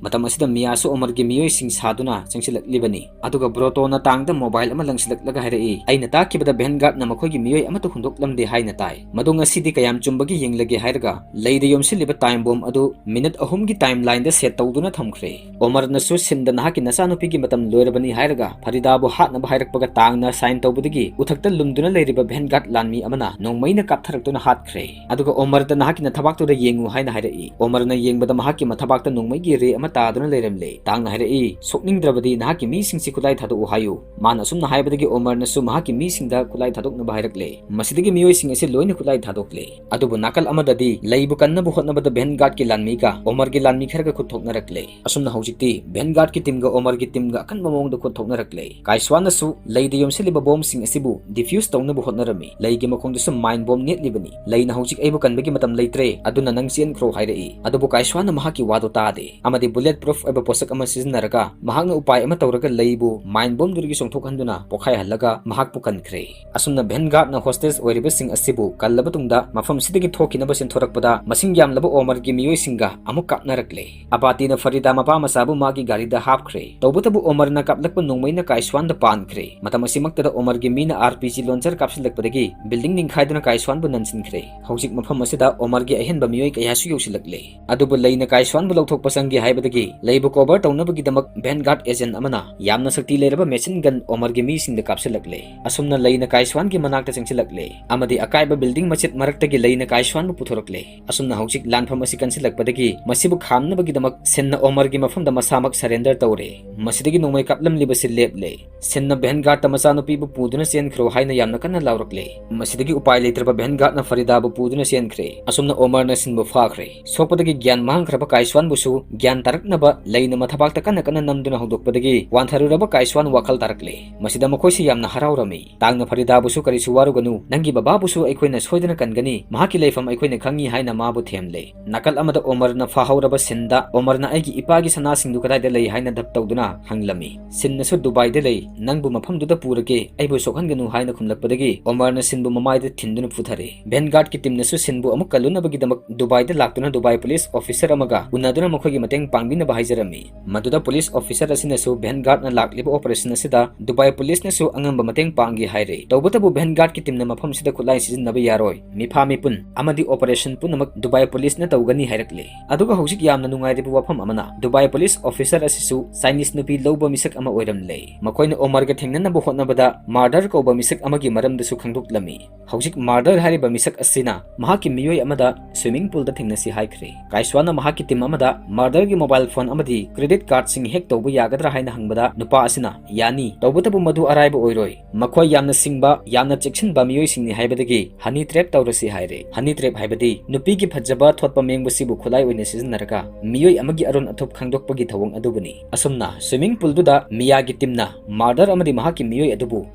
ꯃꯇꯝ ꯑꯁꯤꯗ ꯃꯤꯌꯥꯁꯨ ꯑꯣꯃꯔꯒꯤ ꯃꯤꯑꯣꯏꯁꯤꯡ ꯁꯥꯗꯨꯅ ꯆꯪꯁꯤꯜꯂꯛꯂꯤꯕꯅꯤ꯫ ꯑꯗꯨꯒ ꯕ꯭ꯔꯣꯇꯣꯅ ꯇꯥꯡꯗ mobile ꯑꯃ ꯂꯪꯁꯤꯜꯂꯛꯂꯒ ꯍꯥꯏꯔꯛꯏ, "ꯑꯩꯅ ꯇꯥꯛꯈꯤꯕꯗ ꯚꯦꯟꯒꯥꯔꯗꯅ ꯃꯈꯣꯏꯒꯤ ꯃꯤꯑꯣꯏ ꯑꯃꯠꯇ ꯍꯨꯟꯗꯣꯛꯂꯝꯗꯦ ꯍꯥꯏꯅ ꯇꯥꯏ꯫ ꯃꯗꯨ ꯉꯁꯤꯗꯤ ꯀꯌꯥꯝ ꯆꯨꯝꯕꯒꯦ ꯌꯦꯡꯂꯒꯦ" ꯍꯥꯏꯔꯒ ꯂꯩꯗ ꯌꯣꯝꯁꯤꯜꯂꯤꯕ time bomb ꯑꯗꯨ minute ꯑꯍꯨꯝꯒꯤ timelineꯗ set ꯇꯧꯗꯨꯅ ꯊꯝꯈ꯭ꯔꯦ꯫ ꯑꯣꯃꯔꯅꯁꯨ ꯁꯤꯟꯗ ꯅꯍꯥꯛꯀꯤ ꯅꯆꯥꯅꯨꯄꯤꯒꯤ ꯃꯇꯝ ꯂꯣꯏꯔꯕꯅꯤ ꯍꯥꯏꯔꯒ ꯐꯔꯤꯗꯥꯕꯨ ꯍꯥꯠꯅꯕ ꯍꯥꯏꯔꯛꯄꯒ ꯇꯥꯡꯅ sign ꯇꯧꯕꯗꯒꯤ ꯎꯊꯛꯇ ꯂꯨꯝꯗꯨꯅ ꯂꯩꯔꯤꯕ ꯚꯦꯟꯒꯥꯔꯗ ꯂꯥꯟꯃꯤ ꯑꯃꯅ ꯅꯣꯡꯃꯩꯅ ꯀꯥꯞꯊꯔꯛꯇꯨꯅ ꯍꯥꯠꯈ꯭ꯔꯦ꯫ ꯑꯗꯨꯒ ꯑꯣꯃꯔꯗ ꯅꯍꯥꯛꯀꯤ ꯅꯊꯕꯥꯛꯇꯨꯗ ꯌꯦꯡꯉꯨ ꯍꯥꯏꯅ ꯍꯥꯏꯔꯛꯏ꯫ ꯑꯣꯃꯔꯅ ꯌꯦꯡꯕꯗ ꯃꯍꯥꯛꯀꯤ ꯃꯊꯕꯥꯛꯇ ꯅꯣꯡꯃꯩꯒꯤ ray ꯑꯃ ꯇꯥꯗꯨꯅ ꯂꯩꯔꯝꯂꯦ꯫ ꯇꯥꯡꯅ ꯍꯥꯏꯔꯛꯏ, "ꯁꯣꯛꯅꯤꯡꯗ꯭ꯔꯕꯗꯤ ꯅꯍꯥꯛꯀꯤ ꯃꯤꯁꯤꯡꯁꯤ ꯈꯨꯠꯂꯥꯏ ꯊꯥꯗꯣꯛꯎ ꯍꯥꯏꯌꯨ"꯫ ꯃꯥꯅ ꯑꯁꯨꯝꯅ ꯍꯥꯏꯕꯗꯒꯤ ꯑꯣꯃꯔꯅꯁꯨ ꯃꯍꯥꯛꯀꯤ ꯃꯤꯁꯤꯡꯗ ꯈꯨꯠꯂꯥꯏ ꯊꯥꯗꯣꯛꯅꯕ ꯍꯥꯏꯔꯛꯂꯦ꯫ ꯃꯁꯤꯗꯒꯤ ꯃꯤꯑꯣꯏꯁꯤꯡ ꯑꯁꯤ ꯂꯣꯏꯅ ꯈꯨꯠꯂꯥꯏ ꯊꯥꯗꯣꯛꯂꯦ꯫ ꯑꯗꯨꯕꯨ ꯅꯥꯀꯜ ꯑꯃꯗꯗꯤ ꯂꯩꯕꯨ ꯀꯟꯅꯕ ꯍꯣꯠꯅꯕꯗ ꯚꯦꯟꯒꯥꯔꯗꯀꯤ ꯂꯥꯟꯃꯤꯒ ꯑꯣꯃꯔꯒꯤ ꯂꯥꯟꯃꯤ ꯈꯔꯒ ꯈꯨꯠ ꯊꯣꯛꯅꯔꯛꯂꯦ꯫ ꯑꯁꯨꯝꯅ ꯍꯧꯖꯤꯛꯇꯤ ꯚꯦꯟꯒꯥꯔꯗꯀꯤ teamꯒ ꯑꯣꯃꯔꯒꯤ teamꯒ ꯑꯀꯟꯕ ꯃꯑꯣꯡꯗ ꯈꯨꯠ ꯊꯣꯛꯅꯔꯛꯂꯦ꯫ ꯀꯥꯏꯁ꯭ꯋꯥꯅꯁꯨ ꯂꯩꯗ ꯌꯣꯝꯁꯤꯜꯂꯤꯕ bombꯁꯤꯡ ꯑꯁꯤꯕꯨ defuse ꯇꯧꯅꯕ ꯍꯣꯠꯅꯔꯝꯃꯤ꯫ ꯂꯩꯒꯤ ꯃꯈꯣꯡꯗꯁꯨ mine bomb ꯅꯦꯠꯂꯤꯕꯅꯤ꯫ ꯂꯩꯅ ꯍꯧꯖꯤꯛ ꯑꯩꯕꯨ ꯀꯟꯕꯒꯤ ꯃꯇꯝ ꯂꯩꯇ꯭ꯔꯦ, ꯑꯗꯨꯅ ꯅꯪ ꯆꯦꯟꯈ꯭ꯔꯣ ꯍꯥꯏꯔꯛꯏ꯫ ꯑꯗꯨꯕꯨ ꯀꯥꯏꯁ꯭ꯋꯥꯅ ꯃꯍꯥꯛꯀꯤ ꯋꯥꯗꯨ ꯇꯥꯗꯦ ꯑꯃꯗꯤ bullet proof ꯑꯣꯏꯕ ꯄꯣꯠꯁꯛ ꯑꯃ ꯁꯤꯖꯤꯟꯅꯔꯒ ꯃꯍꯥꯛꯅ ꯎꯄꯥꯏ ꯇꯧꯔꯒ ꯂꯩꯕꯨ mine bombꯗꯨꯗꯒꯤ ꯆꯣꯡꯊꯣꯛꯍꯟꯗꯨꯅ ꯄꯣꯈꯥꯏꯍꯜꯂꯒ ꯃꯍꯥꯛꯄꯨ ꯀꯟꯈ꯭ꯔꯦ꯫ ꯑꯁꯨꯝꯅ Vanguardꯅ hostage ꯑꯣꯏꯔꯤꯕꯁꯤꯡ ꯑꯁꯤꯕꯨ ꯀꯜꯂꯕ ꯇꯨꯡꯗ ꯃꯐꯝꯁꯤꯗꯒꯤ ꯊꯣꯛꯈꯤꯅꯕ ꯆꯦꯟꯊꯣꯔꯛꯄꯗ ꯃꯁꯤꯡ ꯌꯥꯝꯂꯕ ꯑꯣꯃꯔꯒꯤ ꯃꯤꯑꯣꯏꯁꯤꯡꯒ ꯑꯃꯨꯛ ꯀꯥꯞꯅꯔꯛꯂꯦ꯫ ꯑꯕꯥꯇꯤꯅ ꯐꯔꯤꯗꯥ ꯃꯄꯥ ꯃꯆꯥꯕꯨ ꯃꯥꯒꯤ ꯒꯥꯔꯤꯗ ꯍꯥꯞꯈ꯭ꯔꯦ꯫ ꯇꯧꯕꯇꯕꯨ ꯑꯣꯃꯔꯅ ꯀꯥꯞꯂꯛꯄ ꯅꯣꯡꯃꯩꯅ ꯀꯥꯏꯁ꯭ꯋꯥꯟꯗ ꯄꯥꯟꯈ꯭ꯔꯦ꯫ ꯃꯇꯝ ꯑꯁꯤꯃꯛꯇꯗ ꯑꯣꯃꯔꯒꯤ ꯃꯤꯅ RPG launcher ꯀꯥꯞꯁꯤꯜꯂꯛꯄꯗꯒꯤ building ꯅꯤꯡꯈꯥꯏꯗꯨꯅ ꯀꯥꯏꯁ꯭ꯋꯥꯟꯕꯨ ꯅꯟꯁꯤꯟꯈ꯭ꯔꯦ꯫ ꯍꯧꯖꯤꯛ ꯃꯐꯝ ꯑꯁꯤꯗ ꯑꯣꯃꯔꯒꯤ ꯑꯍꯦꯟꯕ ꯃꯤꯑꯣꯏ ꯀꯌꯥꯁꯨ ꯌꯧꯁꯤꯜꯂꯛꯂꯦ꯫ ꯑꯗꯨꯕꯨ ꯂꯩꯅ ꯀꯥꯏꯁ꯭ꯋꯥꯟꯕꯨ ꯂꯧꯊꯣꯛꯄ ꯆꯪꯒꯦ ꯍꯥꯏꯕꯗꯒꯤ ꯂꯩꯕꯨ cover ꯇꯧꯅꯕꯒꯤꯗꯃꯛ Vanguard agent ꯑꯃꯅ ꯌꯥꯝꯅ ꯁꯛꯇꯤ ꯂꯩꯔꯕ machine gun ꯑꯣꯃꯔꯒꯤ ꯃꯤꯁꯤꯡꯗ ꯀꯥꯞꯁꯤꯜꯂꯛꯂꯦ꯫ ꯑꯁꯨꯝꯅ ꯂꯩꯅ ꯀꯥꯏꯁ꯭ꯋꯥꯟꯒꯤ ꯃꯅꯥꯛꯇ ꯆꯪꯁꯤꯜꯂꯛꯂꯦ ꯑꯃꯗꯤ ꯑꯀꯥꯏꯕ building ꯃꯆꯦꯠ ꯃꯔꯛꯇꯒꯤ ꯂꯩꯅ ꯀꯥꯏꯁ꯭ꯋꯥꯟꯕꯨ ꯄꯨꯊꯣꯔꯛꯂꯦ꯫ ꯑꯁꯨꯝꯅ ꯍꯧꯖꯤꯛ ꯂꯥꯟꯐꯝ ꯑꯁꯤ ꯀꯟꯁꯤꯜꯂꯛꯄꯗꯒꯤ ꯃꯁꯤꯕꯨ ꯈꯥꯝꯅꯕꯒꯤꯗꯃꯛ ꯁꯤꯟꯅ ꯑꯣꯃꯔꯒꯤ ꯃꯐꯝꯗ ꯃꯁꯥꯃꯛ surrender ꯇꯧꯔꯦ꯫ ꯃꯁꯤꯗꯒꯤ ꯅꯣꯡꯃꯩ ꯀꯥꯞꯂꯝꯂꯤꯕꯁꯤ ꯂꯦꯞꯂꯦ꯫ ꯁꯤꯟꯅ Vanguardꯇ ꯃꯆꯥꯅꯨꯄꯤꯕꯨ ꯄꯨꯗꯨꯅ ꯆꯦꯟꯈ꯭ꯔꯣ ꯍꯥꯏꯅ ꯌꯥꯝꯅ ꯀꯟꯅ ꯂꯥꯎꯔꯛꯂꯦ꯫ ꯃꯁꯤꯗꯒꯤ ꯎꯄꯥꯏ ꯂꯩꯇ꯭ꯔꯕ Vanguardꯅ ꯐꯔꯤꯗꯥꯕꯨ ꯄꯨꯗꯨꯅ ꯆꯦꯟꯈ꯭ꯔꯦ꯫ ꯑꯁꯨꯝꯅ ꯑꯣꯃꯔꯅ ꯁꯤꯟꯕꯨ ꯐꯥꯈ꯭ꯔꯦ꯫ ꯁꯣꯛꯄꯗꯒꯤ ꯒ꯭ꯌꯥꯟ ꯃꯥꯡꯈ꯭ꯔꯕ ꯀꯥꯏꯁ꯭ꯋꯥꯟꯕꯨꯁꯨ ꯒ꯭ꯌꯥꯟ ꯇꯥꯔꯛꯅꯕ ꯂꯩꯅ ꯃꯊꯕꯥꯛꯇ ꯀꯟꯅ ꯀꯟꯅ ꯅꯝꯗꯨꯅ ꯍꯧꯗꯣꯛꯄꯗꯒꯤ ꯋꯥꯟꯊꯔꯨꯔꯕ ꯀꯥꯏꯁ꯭ꯋꯥꯟ ꯋꯥꯈꯜ ꯇꯥꯔꯛꯂꯦ꯫ ꯃꯁꯤꯗ ꯃꯈꯣꯏꯁꯤ ꯌꯥꯝꯅ ꯍꯔꯥꯎꯔꯝꯃꯤ꯫ ꯇꯥꯡꯅ ꯐꯔꯤꯗꯥꯕꯨꯁꯨ ꯀꯔꯤꯁꯨ ꯋꯥꯔꯨꯒꯅꯨ, ꯅꯪꯒꯤ ꯕꯕꯥꯕꯨꯁꯨ ꯑꯩꯈꯣꯏꯅ ꯁꯣꯏꯗꯅ ꯀꯟꯒꯅꯤ, ꯃꯍꯥꯛꯀꯤ ꯂꯩꯐꯝ ꯑꯩꯈꯣꯏꯅ ꯈꯪꯉꯤ ꯍꯥꯏꯅ ꯃꯥꯕꯨ ꯊꯦꯝꯂꯦ꯫ ꯅꯥꯀꯜ ꯑꯃꯗ ꯑꯣꯃꯔꯅ ꯐꯥꯍꯧꯔꯕ ꯁꯤꯟꯗ ꯑꯣꯃꯔꯅ ꯑꯩꯒꯤ ꯏꯄꯥꯒꯤ ꯁꯅꯥꯁꯤꯡꯗꯨ ꯀꯗꯥꯏꯗ ꯂꯩ ꯍꯥꯏꯅ ꯙꯞ ꯇꯧꯗꯨꯅ ꯍꯪꯂꯝꯃꯤ꯫ ꯁꯤꯟꯅꯁꯨ ꯗꯨꯕꯥꯏꯗ ꯂꯩ, ꯅꯪꯕꯨ ꯃꯐꯝꯗꯨꯗ ꯄꯨꯔꯒꯦ, ꯑꯩꯕꯨ ꯁꯣꯛꯍꯟꯒꯅꯨ ꯍꯥꯏꯅ ꯈꯨꯝꯂꯛꯄꯗꯒꯤ ꯑꯣꯃꯔꯅ ꯁꯤꯟꯕꯨ ꯃꯃꯥꯏꯗ ꯊꯤꯟꯗꯨꯅ ꯐꯨꯊꯔꯦ꯫ Vanguardꯀꯤ teamꯅꯁꯨ ꯁꯤꯟꯕꯨ ꯑꯃꯨꯛ ꯀꯜꯂꯨꯅꯕꯒꯤꯗꯃꯛ ꯗꯨꯕꯥꯏꯗ ꯂꯥꯛꯇꯨꯅ ꯗꯨꯕꯥꯏ police officer ꯑꯃꯒ ꯎꯅꯗꯨꯅ ꯃꯈꯣꯏꯒꯤ ꯃꯇꯦꯡ ꯄꯥꯡꯕꯤꯅꯕ ꯍꯥꯏꯖꯔꯝꯃꯤ꯫ ꯃꯗꯨꯗ police officer ꯑꯁꯤꯅꯁꯨ Vanguardꯅ ꯂꯥꯛꯂꯤꯕ operation ꯑꯁꯤꯗ ꯗꯨꯕꯥꯏ policeꯅꯁꯨ ꯑꯉꯝꯕ ꯃꯇꯦꯡ ꯄꯥꯡꯒꯦ ꯍꯥꯏꯔꯦ꯫ ꯇꯧꯕꯇꯕꯨ Vanguardꯀꯤ teamꯅ ꯃꯐꯝꯁꯤꯗ ꯈꯨꯠꯂꯥꯏ ꯁꯤꯖꯤꯟꯅꯕ ꯌꯥꯔꯣꯏ, ꯃꯤꯐꯥ ꯃꯤꯄꯨꯟ ꯑꯃꯗꯤ operation ꯄꯨꯝꯅꯃꯛ ꯗꯨꯕꯥꯏ policeꯅ ꯇꯧꯒꯅꯤ ꯍꯥꯏꯔꯛꯂꯦ꯫ ꯑꯗꯨꯒ ꯍꯧꯖꯤꯛ ꯌꯥꯝꯅ ꯅꯨꯡꯉꯥꯏꯔꯤꯕ ꯋꯥꯐꯝ ꯑꯃꯅ, ꯗꯨꯕꯥꯏ police officer ꯑꯁꯤꯁꯨ Chinese ꯅꯨꯄꯤ ꯂꯧꯕ ꯃꯤꯁꯛ ꯑꯃ ꯑꯣꯏꯔꯝꯂꯦ꯫ ꯃꯈꯣꯏꯅ ꯑꯣꯃꯔꯒ ꯊꯦꯡꯅꯅꯕ ꯍꯣꯠꯅꯕꯗ murder ꯀꯧꯕ ꯃꯤꯁꯛ ꯑꯃꯒꯤ ꯃꯔꯝꯗꯁꯨ ꯈꯪꯗꯣꯛꯂꯝꯃꯤ꯫ ꯍꯧꯖꯤꯛ murder ꯍꯥꯏꯔꯤꯕ ꯃꯤꯁꯛ ꯑꯁꯤꯅ ꯃꯍꯥꯛꯀꯤ ꯃꯤꯑꯣꯏ ꯑꯃꯗ swimming poolꯗ ꯊꯦꯡꯅꯁꯤ ꯍꯥꯏꯈ꯭ꯔꯦ꯫ ꯀꯥꯏꯁ꯭ꯋꯥꯟꯅ ꯃꯍꯥꯛꯀꯤ team ꯑꯃꯗ murderꯒꯤ mobile phone ꯑꯃꯗꯤ credit cardꯁꯤꯡ hack ꯇꯧꯕ ꯌꯥꯒꯗ꯭ꯔꯥ ꯍꯥꯏꯅ ꯍꯪꯕꯗ ꯅꯨꯄꯥ ꯑꯁꯤꯅ, "ꯌꯥꯅꯤ, ꯇꯧꯕꯇꯕꯨ ꯃꯗꯨ ꯑꯔꯥꯏꯕ ꯑꯣꯏꯔꯣꯏ꯫ ꯃꯈꯣꯏ ꯌꯥꯝꯅ ꯁꯤꯡꯕ, ꯌꯥꯝꯅ ꯆꯦꯛꯁꯤꯟꯕ ꯃꯤꯑꯣꯏꯁꯤꯡꯅꯤ ꯍꯥꯏꯕꯗꯒꯤ honey trap ꯇꯧꯔꯁꯤ" ꯍꯥꯏꯔꯦ꯫ Honey trap ꯍꯥꯏꯕꯗꯤ ꯅꯨꯄꯤꯒꯤ ꯐꯖꯕ ꯊꯣꯠꯄ ꯃꯦꯡꯕꯁꯤꯕꯨ ꯈꯨꯠꯂꯥꯏ ꯑꯣꯏꯅ ꯁꯤꯖꯤꯟꯅꯔꯒ ꯃꯤꯑꯣꯏ ꯑꯃꯒꯤ ꯑꯔꯣꯟ ꯑꯊꯨꯞ ꯈꯪꯗꯣꯛꯄꯒꯤ ꯊꯧꯑꯣꯡ ꯑꯗꯨꯕꯨꯅꯤ꯫ ꯑꯁꯨꯝꯅ swimming poolꯗꯨꯗ ꯃꯤꯌꯥꯒꯤ teamꯅ murder ꯑꯃꯗꯤ ꯃꯍꯥꯛꯀꯤ ꯃꯤꯑꯣꯏ ꯑꯗꯨꯕꯨ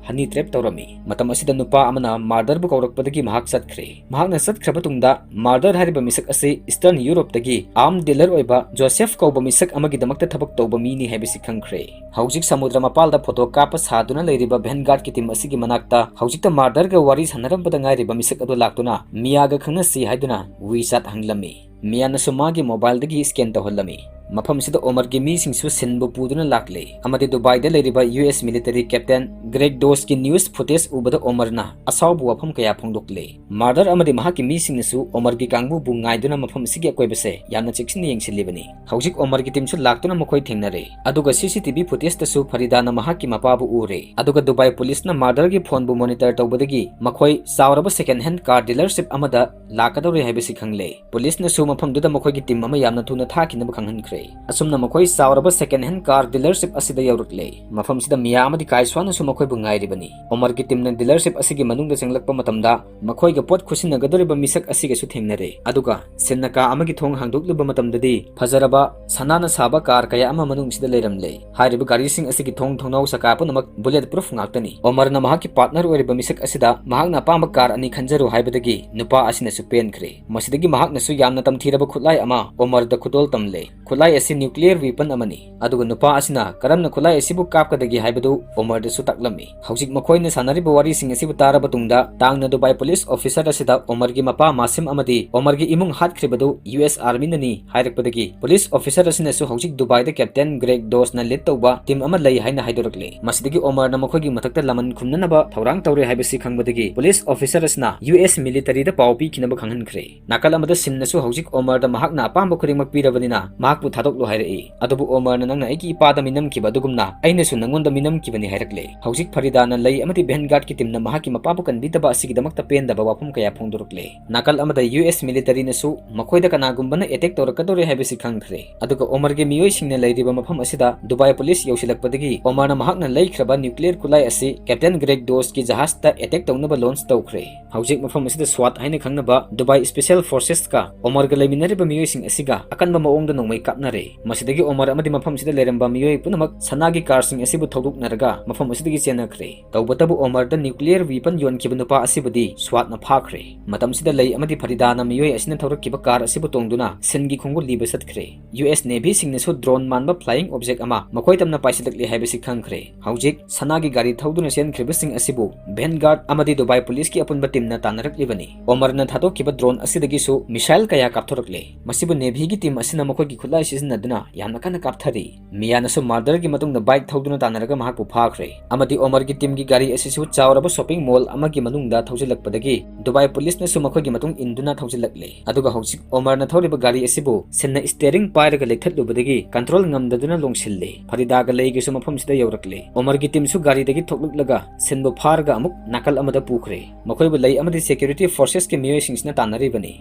honey trap ꯇꯧꯔꯝꯃꯤ꯫ ꯃꯇꯝ ꯑꯁꯤꯗ ꯅꯨꯄꯥ ꯑꯃꯅ murderꯕꯨ ꯀꯧꯔꯛꯄꯗꯒꯤ ꯃꯍꯥꯛ ꯆꯠꯈ꯭ꯔꯦ꯫ ꯃꯍꯥꯛꯅ ꯆꯠꯈ꯭ꯔꯕ ꯇꯨꯡꯗ murder ꯍꯥꯏꯔꯤꯕ ꯃꯤꯁꯛ ꯑꯁꯤ Eastern Europeꯇꯒꯤ arm dealer ꯑꯣꯏꯕ Joseph ꯀꯧꯕ ꯃꯤꯁꯛ ꯑꯃꯒꯤꯗꯃꯛꯇ ꯊꯕꯛ ꯇꯧꯕ ꯃꯤꯅꯤ ꯍꯥꯏꯕꯁꯤ ꯈꯪꯈ꯭ꯔꯦ꯫ ꯍꯧꯖꯤꯛ ꯁꯃꯨꯗ꯭ꯔ ꯃꯄꯥꯜꯗ ꯐꯣꯇꯣ ꯀꯥꯞꯄ ꯁꯥꯗꯨꯅ ꯂꯩꯔꯤꯕ ꯚꯦꯟꯒꯥꯔꯗꯀꯤ ꯇꯤꯝ ꯑꯁꯤꯒꯤ ꯃꯅꯥꯛꯇ ꯍꯧꯖꯤꯛꯇ ꯃꯥꯔꯗꯔꯒ ꯋꯥꯔꯤ ꯁꯥꯟꯅꯔꯝꯕꯗ ꯉꯥꯏꯔꯤꯕ ꯃꯤꯁꯛ ꯑꯗꯨ ꯂꯥꯛꯇꯨꯅ ꯃꯤꯌꯥꯒ ꯈꯪꯅꯁꯤ ꯍꯥꯏꯗꯨꯅ WeChat ꯍꯪꯂꯝꯃꯤ꯫ ꯃꯤꯌꯥꯅꯁꯨ ꯃꯥꯒꯤ ꯃꯣꯕꯥꯏꯜꯗꯒꯤ ꯁ꯭ꯀꯦꯟ ꯇꯧꯍꯜꯂꯝꯃꯤ꯫ ꯃꯐꯝꯁꯤꯗ ꯑꯣꯃꯔꯒꯤ ꯃꯤꯁꯤꯡꯁꯨ ꯁꯤꯟꯕꯨ ꯄꯨꯗꯨꯅ ꯂꯥꯛꯂꯦ ꯑꯃꯗꯤ ꯗꯨꯕꯥꯏꯗ ꯂꯩꯔꯤꯕ U S military captain Greg ꯗꯣꯁꯀꯤ ꯅ꯭ꯌꯨꯁ ꯐꯨꯇꯦꯖ ꯎꯕꯗ ꯑꯣꯃꯔꯅ ꯑꯁꯥꯎꯕ ꯋꯥꯐꯝ ꯀꯌꯥ ꯐꯣꯡꯗꯣꯛꯂꯦ꯫ ꯃꯥꯔꯗꯔ ꯑꯃꯗꯤ ꯃꯍꯥꯛꯀꯤ ꯃꯤꯁꯤꯡꯅꯁꯨ ꯑꯣꯃꯔꯒꯤ ꯀꯥꯡꯕꯨꯕꯨ ꯉꯥꯏꯗꯨꯅ ꯃꯐꯝ ꯑꯁꯤꯒꯤ ꯑꯀꯣꯏꯕꯁꯦ ꯌꯥꯝꯅ ꯆꯦꯛꯁꯤꯟꯅ ꯌꯦꯡꯁꯤꯜꯂꯤꯕꯅꯤ꯫ ꯍꯧꯖꯤꯛ ꯑꯣꯃꯔꯒꯤ ꯇꯤꯝꯁꯨ ꯂꯥꯛꯇꯨꯅ ꯃꯈꯣꯏ ꯊꯦꯡꯅꯔꯦ, ꯑꯗꯨꯒ ꯁꯤ ꯁꯤ ꯇꯤ ꯚꯤ ꯐꯨꯇꯦꯖꯇꯁꯨ ꯐꯔꯤꯗꯥꯅ ꯃꯍꯥꯛꯀꯤ ꯃꯄꯥꯕꯨ ꯎꯔꯦ꯫ ꯑꯗꯨꯒ ꯗꯨꯕꯥꯏ ꯄꯨꯂꯤꯁꯅ ꯃꯥꯔꯗꯔꯒꯤ ꯐꯣꯟꯕꯨ ꯃꯣꯅꯤꯇꯔ ꯇꯧꯕꯗꯒꯤ ꯃꯈꯣꯏ ꯆꯥꯎꯔꯕ ꯁꯦꯀꯦꯟ ꯍꯦꯟ ꯀꯥꯔ ꯗꯤꯂꯔꯁꯤꯞ ꯑꯃꯗ ꯂꯥꯛꯀꯗꯧꯔꯦ ꯍꯥꯏꯕꯁꯤ ꯈꯪꯂꯦ꯫ ꯄꯨꯂꯤꯁꯅꯁꯨ ꯃꯐꯝꯗꯨꯗ ꯃꯈꯣꯏꯒꯤ ꯇꯤꯝ ꯑꯃ ꯌꯥꯝꯅ ꯊꯨꯅ ꯊꯥꯈꯤꯅꯕ ꯈꯪꯍꯟꯈ꯭ꯔꯦ꯫ ꯑꯁꯨꯝꯅ ꯃꯈꯣꯏ ꯆꯥꯎꯔꯕ ꯁꯦꯀꯦꯟ ꯍꯦꯟ ꯀꯥꯔ ꯗꯤꯂꯔꯁꯤꯞ ꯑꯁꯤꯗ ꯌꯧꯔꯛꯂꯦ꯫ ꯃꯐꯝꯁꯤꯗ ꯃꯤꯌꯥ ꯑꯃꯗꯤ ꯀꯥꯏꯁ꯭ꯋꯥꯅꯁꯨ ꯃꯈꯣꯏꯕꯨ ꯉꯥꯏꯔꯤꯕꯅꯤ꯫ ꯑꯣꯃꯔꯒꯤ ꯇꯤꯝꯅ ꯗꯤꯂꯔꯁꯤꯞ ꯑꯁꯤꯒꯤ ꯃꯅꯨꯡꯗ ꯆꯪꯂꯛꯄ ꯃꯇꯝꯗ ꯃꯈꯣꯏꯒ ꯄꯣꯠ ꯈꯨꯠꯁꯤꯟꯅꯒꯗꯧꯔꯤꯕ ꯃꯤꯁꯛ ꯑꯁꯤꯒꯁꯨ ꯊꯦꯡꯅꯔꯦ꯫ ꯑꯗꯨꯒ ꯁꯤꯟꯅ ꯀꯥ ꯑꯃꯒꯤ ꯊꯣꯡ ꯍꯥꯡꯗꯣꯛꯂꯨꯕ ꯃꯇꯝꯗꯗꯤ ꯐꯖꯔꯕ ꯁꯅꯥꯅ ꯁꯥꯕ ꯀꯥꯔ ꯀꯌꯥ ꯑꯃ ꯃꯅꯨꯡꯁꯤꯗ ꯂꯩꯔꯝꯂꯦ꯫ ꯍꯥꯏꯔꯤꯕ ꯒꯥꯔꯤꯁꯤꯡ ꯑꯁꯤꯒꯤ ꯊꯣꯡ ꯊꯣꯡꯅꯥꯎ ꯆꯀꯥ ꯄꯨꯝꯅꯃꯛ ꯕꯨꯂꯦꯠ ꯄ꯭ꯔꯨꯐ ꯉꯥꯛꯇꯅꯤ꯫ ꯑꯣꯃꯔꯅ ꯃꯍꯥꯛꯀꯤ ꯄꯥꯔꯠꯅꯔ ꯑꯣꯏꯔꯤꯕ ꯃꯤꯁꯛ ꯑꯁꯤꯗ ꯃꯍꯥꯛꯅ ꯑꯄꯥꯝꯕ ꯀꯥꯔ ꯑꯅꯤ ꯈꯟꯖꯔꯨ ꯍꯥꯏꯕꯗꯒꯤ ꯅꯨꯄꯥ ꯑꯁꯤꯅꯁꯨ ꯄꯦꯟꯈ꯭ꯔꯦ꯫ ꯃꯁꯤꯗꯒꯤ ꯃꯍꯥꯛꯅꯁꯨ ꯌꯥꯝꯅ ꯇꯝꯊꯤꯔꯕ ꯈꯨꯠꯂꯥꯏ ꯑꯃ ꯑꯣꯃꯔꯗ ꯈꯨꯗꯣꯜ ꯇꯝꯂꯦ꯫ ꯈꯨꯠꯂꯥꯏ ꯑꯁꯤ ꯅ꯭ꯌꯨꯀ꯭ꯂꯤꯌꯔ ꯋꯤꯄꯟ ꯑꯃꯅꯤ꯫ ꯑꯗꯨꯒ ꯅꯨꯄꯥ ꯑꯁꯤꯅ ꯀꯔꯝꯅ ꯈꯨꯠꯂꯥꯏ ꯑꯁꯤꯕꯨ ꯀꯥꯞꯀꯗꯒꯦ ꯍꯥꯏꯕꯗꯨ ꯑꯣꯃꯔꯗꯁꯨ ꯇꯥꯛꯂꯝꯃꯤ꯫ ꯍꯧꯖꯤꯛ ꯃꯈꯣꯏꯅ ꯁꯥꯟꯅꯔꯤꯕ ꯋꯥꯔꯤꯁꯤꯡ ꯑꯁꯤꯕꯨ ꯇꯥꯔꯕ ꯇꯨꯡꯗ ꯇꯥꯡꯅ ꯗꯨꯕꯥꯏ ꯄꯨꯂꯤꯁ ꯑꯣꯐꯤꯁꯔ ꯑꯁꯤꯗ ꯑꯣꯃꯔꯒꯤ ꯃꯄꯥ ꯃꯥꯁꯤꯝ ꯑꯃꯗꯤ ꯑꯣꯃꯔꯒꯤ ꯏꯃꯨꯡ ꯍꯥꯠꯈ꯭ꯔꯤꯕꯗꯨ ꯌꯨ ꯑꯦꯁ ꯑꯥꯔꯃꯤꯅꯅꯤ ꯍꯥꯏꯔꯛꯄꯗꯒꯤ ꯄꯨꯂꯤꯁ ꯑꯣꯐꯤꯁꯔ ꯑꯁꯤꯅꯁꯨ ꯍꯧꯖꯤꯛ ꯗꯨꯕꯥꯏꯗ ꯀꯦꯞꯇꯦꯟ ꯒ꯭ꯔꯦꯒ ꯗꯣꯁꯅ ꯂꯤꯗ ꯇꯧꯕ ꯇꯤꯝ ꯑꯃ ꯂꯩ ꯍꯥꯏꯅ ꯍꯥꯏꯗꯣꯔꯛꯂꯦ꯫ ꯃꯁꯤꯗꯒꯤ ꯑꯣꯃꯔꯅ ꯃꯈꯣꯏꯒꯤ ꯃꯊꯛꯇ ꯂꯃꯟ ꯈꯨꯝꯅꯅꯕ ꯊꯧꯔꯥꯡ ꯇꯧꯔꯦ ꯍꯥꯏꯕꯁꯤ ꯈꯪꯕꯗꯒꯤ ꯄꯨꯂꯤꯁ ꯑꯣꯐꯤꯁꯔ ꯑꯁꯤꯅ ꯌꯨ ꯑꯦꯁ ꯃꯤꯂꯤꯇꯔꯤꯗ ꯄꯥꯎ ꯄꯤꯈꯤꯅꯕ ꯈꯪꯍꯟꯈ꯭ꯔꯦ꯫ ꯅꯥꯀꯜ ꯑꯃꯗ ꯁꯤꯟꯅꯁꯨ ꯍꯧꯖꯤꯛ ꯑꯣꯃꯔꯗ ꯃꯍꯥꯛꯅ ꯑꯄꯥꯝꯕ ꯈꯨꯗꯤꯡꯃꯛ ꯄꯤꯔꯕꯅꯤꯅ ꯃꯍꯥꯛꯄꯨ ꯊꯥꯗꯣꯛꯂꯣ ꯍꯥꯏꯔꯛꯏ꯫ ꯑꯗꯨꯕꯨ ꯑꯣꯃꯔꯅ ꯅꯪꯅ ꯑꯩꯒꯤ ꯏꯄꯥꯗ ꯃꯤꯅꯝꯈꯤꯕ ꯑꯗꯨꯒꯨꯝꯅ ꯑꯩꯅꯁꯨ ꯅꯪꯉꯣꯟꯗ ꯃꯤꯅꯝꯈꯤꯕꯅꯤ ꯍꯥꯏꯔꯛꯂꯦ꯫ ꯍꯧꯖꯤꯛ ꯐꯔꯤꯗꯥꯅ ꯂꯩ ꯑꯃꯗꯤ ꯚꯦꯟꯒꯥꯔꯗꯀꯤ ꯇꯤꯝꯅ ꯃꯍꯥꯛꯀꯤ ꯃꯄꯥꯕꯨ ꯀꯟꯕꯤꯗꯕ ꯑꯁꯤꯒꯤꯗꯃꯛꯇ ꯄꯦꯟꯗꯕ ꯋꯥꯐꯝ ꯀꯌꯥ ꯐꯣꯡꯗꯣꯔꯛꯂꯦ꯫ ꯅꯥꯀꯜ ꯑꯃꯗ ꯌꯨ ꯑꯦꯁ ꯃꯤꯂꯤꯇꯔꯤꯅꯁꯨ ꯃꯈꯣꯏꯗ ꯀꯅꯥꯒꯨꯝꯕꯅ ꯑꯦꯇꯦꯛ ꯇꯧꯔꯛꯀꯗꯧꯔꯦ ꯍꯥꯏꯕꯁꯤ ꯈꯪꯈ꯭ꯔꯦ꯫ ꯑꯗꯨꯒ ꯑꯣꯃꯔꯒꯤ ꯃꯤꯑꯣꯏꯁꯤꯡꯅ ꯂꯩꯔꯤꯕ ꯃꯐꯝ ꯑꯁꯤꯗ ꯗꯨꯕꯥꯏ ꯄꯨꯂꯤꯁ ꯌꯧꯁꯤꯜꯂꯛꯄꯗꯒꯤ ꯑꯣꯃꯔꯅ ꯃꯍꯥꯛꯅ ꯂꯩꯈ꯭ꯔꯕ ꯅ꯭ꯌꯨꯀ꯭ꯂꯤꯌꯔ ꯈꯨꯠꯂꯥꯏ ꯑꯁꯤ ꯀꯦꯞꯇꯦꯟ ꯒ꯭ꯔꯦꯒ ꯗꯣꯁꯀꯤ ꯖꯍꯥꯖꯇ ꯑꯦꯇꯦꯛ ꯇꯧꯅꯕ ꯂꯣꯟꯆ ꯇꯧꯈ꯭ꯔꯦ꯫ ꯍꯧꯖꯤꯛ ꯃꯐꯝ ꯑꯁꯤꯗ ꯁ꯭ꯋꯥꯠ ꯍꯥꯏꯅ ꯈꯪꯅꯕ ꯗꯨꯕꯥꯏ ꯁ꯭ꯄꯦꯁꯦꯜ ꯐꯣꯔꯁꯦꯁꯀ ꯑꯣꯃꯔꯒ ꯂꯩꯃꯤꯟꯅꯔꯤꯕ ꯃꯤꯑꯣꯏꯁꯤꯡ ꯑꯁꯤꯒ ꯑꯀꯟꯕ ꯃꯑꯣꯡꯗ ꯅꯣꯡꯃꯩ ꯀꯥꯞꯅ ꯈꯔꯦ꯫ ꯃꯁꯤꯗꯒꯤ ꯑꯣꯃꯔ ꯑꯃꯗꯤ ꯃꯐꯝꯁꯤꯗ ꯂꯩꯔꯝꯕ ꯃꯤꯑꯣꯏ ꯄꯨꯝꯅꯃꯛ ꯁꯅꯥꯒꯤ ꯀꯥꯔꯁꯤꯡ ꯑꯁꯤꯕꯨ ꯊꯧꯗꯣꯛꯅꯔꯒ ꯃꯐꯝ ꯑꯁꯤꯗꯒꯤ ꯆꯦꯟꯅꯈ꯭ꯔꯦ꯫ ꯇꯧꯕꯇꯕꯨ ꯑꯣꯃꯔꯗ ꯅ꯭ꯌꯨꯀ꯭ꯂꯤꯌꯔ ꯋꯤꯄꯟ ꯌꯣꯟꯈꯤꯕ ꯅꯨꯄꯥ ꯑꯁꯤꯕꯨꯗꯤ ꯁ꯭ꯋꯥꯠꯅ ꯐꯥꯈ꯭ꯔꯦ꯫ ꯃꯇꯝꯁꯤꯗ ꯂꯩ ꯑꯃꯗꯤ ꯐꯔꯤꯗꯥꯅ ꯃꯤꯑꯣꯏ ꯑꯁꯤꯅ ꯊꯧꯔꯛꯈꯤꯕ ꯀꯥꯔ ꯑꯁꯤꯕꯨ ꯇꯣꯡꯗꯨꯅ ꯁꯤꯟꯒꯤ ꯈꯣꯡꯒꯨꯜ ꯂꯤꯕ ꯆꯠꯈ꯭ꯔꯦ꯫ ꯌꯨ ꯑꯦꯁ ꯅꯦꯚꯤꯁꯤꯡꯅꯁꯨ ꯗ꯭ꯔꯣꯟ ꯃꯥꯟꯕ ꯐ꯭ꯂꯥꯏꯌꯤꯡ ꯑꯣꯕꯖꯦꯛ ꯑꯃ ꯃꯈꯣꯏ ꯇꯝꯅ ꯄꯥꯏꯁꯤꯜꯂꯛꯂꯦ ꯍꯥꯏꯕꯁꯤ ꯈꯪꯈ꯭ꯔꯦ꯫ ꯍꯧꯖꯤꯛ ꯁꯅꯥꯒꯤ ꯒꯥꯔꯤ ꯊꯧꯗꯨꯅ ꯆꯦꯟꯈ꯭ꯔꯤꯕꯁꯤꯡ ꯑꯁꯤꯕꯨ ꯚꯦꯟꯒꯥꯔꯗ ꯑꯃꯗꯤ ꯗꯨꯕꯥꯏ ꯄꯨꯂꯤꯁꯀꯤ ꯑꯄꯨꯟꯕ ꯇꯤꯝꯅ ꯇꯥꯟꯅꯔꯛꯂꯤꯕꯅꯤ꯫ ꯑꯣꯃꯔꯅ ꯊꯥꯗꯣꯛꯈꯤꯕ ꯗ꯭ꯔꯣꯟ ꯑꯁꯤꯗꯒꯤꯁꯨ ꯃꯤꯁꯥꯏꯜ ꯀꯌꯥ ꯀꯥꯞꯊꯣꯔꯛꯂꯦ꯫ ꯃꯁꯤꯕꯨ ꯅꯦꯚꯤꯒꯤ ꯇꯤꯝ ꯑꯁꯤꯅ ꯃꯈꯣꯏꯒꯤ ꯈꯨꯠꯂꯥꯏ ꯁꯤꯖꯤꯟꯅꯗꯨꯅ ꯌꯥꯝꯅ ꯀꯟꯅ ꯀꯥꯞꯊꯔꯤ꯫ ꯃꯤꯌꯥꯅꯁꯨ ꯃꯥꯔꯗꯔꯒꯤ ꯃꯇꯨꯡꯗ ꯕꯥꯏꯛ ꯊꯧꯗꯨꯅ ꯇꯥꯟꯅꯔꯒ ꯃꯍꯥꯛꯄꯨ ꯐꯥꯈ꯭ꯔꯦ ꯑꯃꯗꯤ ꯑꯣꯃꯔꯒꯤ ꯇꯤꯝꯒꯤ ꯒꯥꯔꯤ ꯑꯁꯤꯁꯨ ꯆꯥꯎꯔꯕ ꯁꯣꯄꯤꯡ ꯃꯣꯜ ꯑꯃꯒꯤ ꯃꯅꯨꯡꯗ ꯊꯧꯖꯤꯜꯂꯛꯄꯗꯒꯤ ꯗꯨꯕꯥꯏ ꯄꯨꯂꯤꯁꯅꯁꯨ ꯃꯈꯣꯏꯒꯤ ꯃꯇꯨꯡ ꯏꯟꯗꯨꯅ ꯊꯧꯖꯤꯜꯂꯛꯂꯦ꯫ ꯑꯗꯨꯒ ꯍꯧꯖꯤꯛ ꯑꯣꯃꯔꯅ ꯊꯧꯔꯤꯕ ꯒꯥꯔꯤ ꯑꯁꯤꯕꯨ ꯁꯤꯟꯅ ꯁ꯭ꯇꯤꯌꯔꯤꯡ ꯄꯥꯏꯔꯒ ꯂꯩꯊꯠꯂꯨꯕꯗꯒꯤ ꯀꯟꯇ꯭ꯔꯣꯜ ꯉꯝꯗꯗꯨꯅ ꯂꯣꯡꯁꯤꯜꯂꯦ꯫ ꯐꯔꯤꯗꯥꯒ ꯂꯩꯒꯁꯨ ꯃꯐꯝꯁꯤꯗ ꯌꯧꯔꯛꯂꯦ꯫ ꯑꯣꯃꯔꯒꯤ ꯇꯤꯝꯁꯨ ꯒꯥꯔꯤꯗꯒꯤ ꯊꯣꯛꯂꯛꯂꯒ ꯁꯤꯟꯕꯨ ꯐꯥꯔꯒ ꯑꯃꯨꯛ ꯅꯥꯀꯜ ꯑꯃꯗ ꯄꯨꯈ꯭ꯔꯦ꯫ ꯃꯈꯣꯏꯕꯨ ꯂꯩ ꯑꯃꯗꯤ ꯁꯦꯀ꯭ꯌꯨꯔꯤꯇꯤ ꯐꯣꯔꯁꯦꯁꯀꯤ ꯃꯤꯑꯣꯏꯁꯤꯡꯁꯤꯅ ꯇꯥꯟꯅꯔꯤꯕꯅꯤ꯫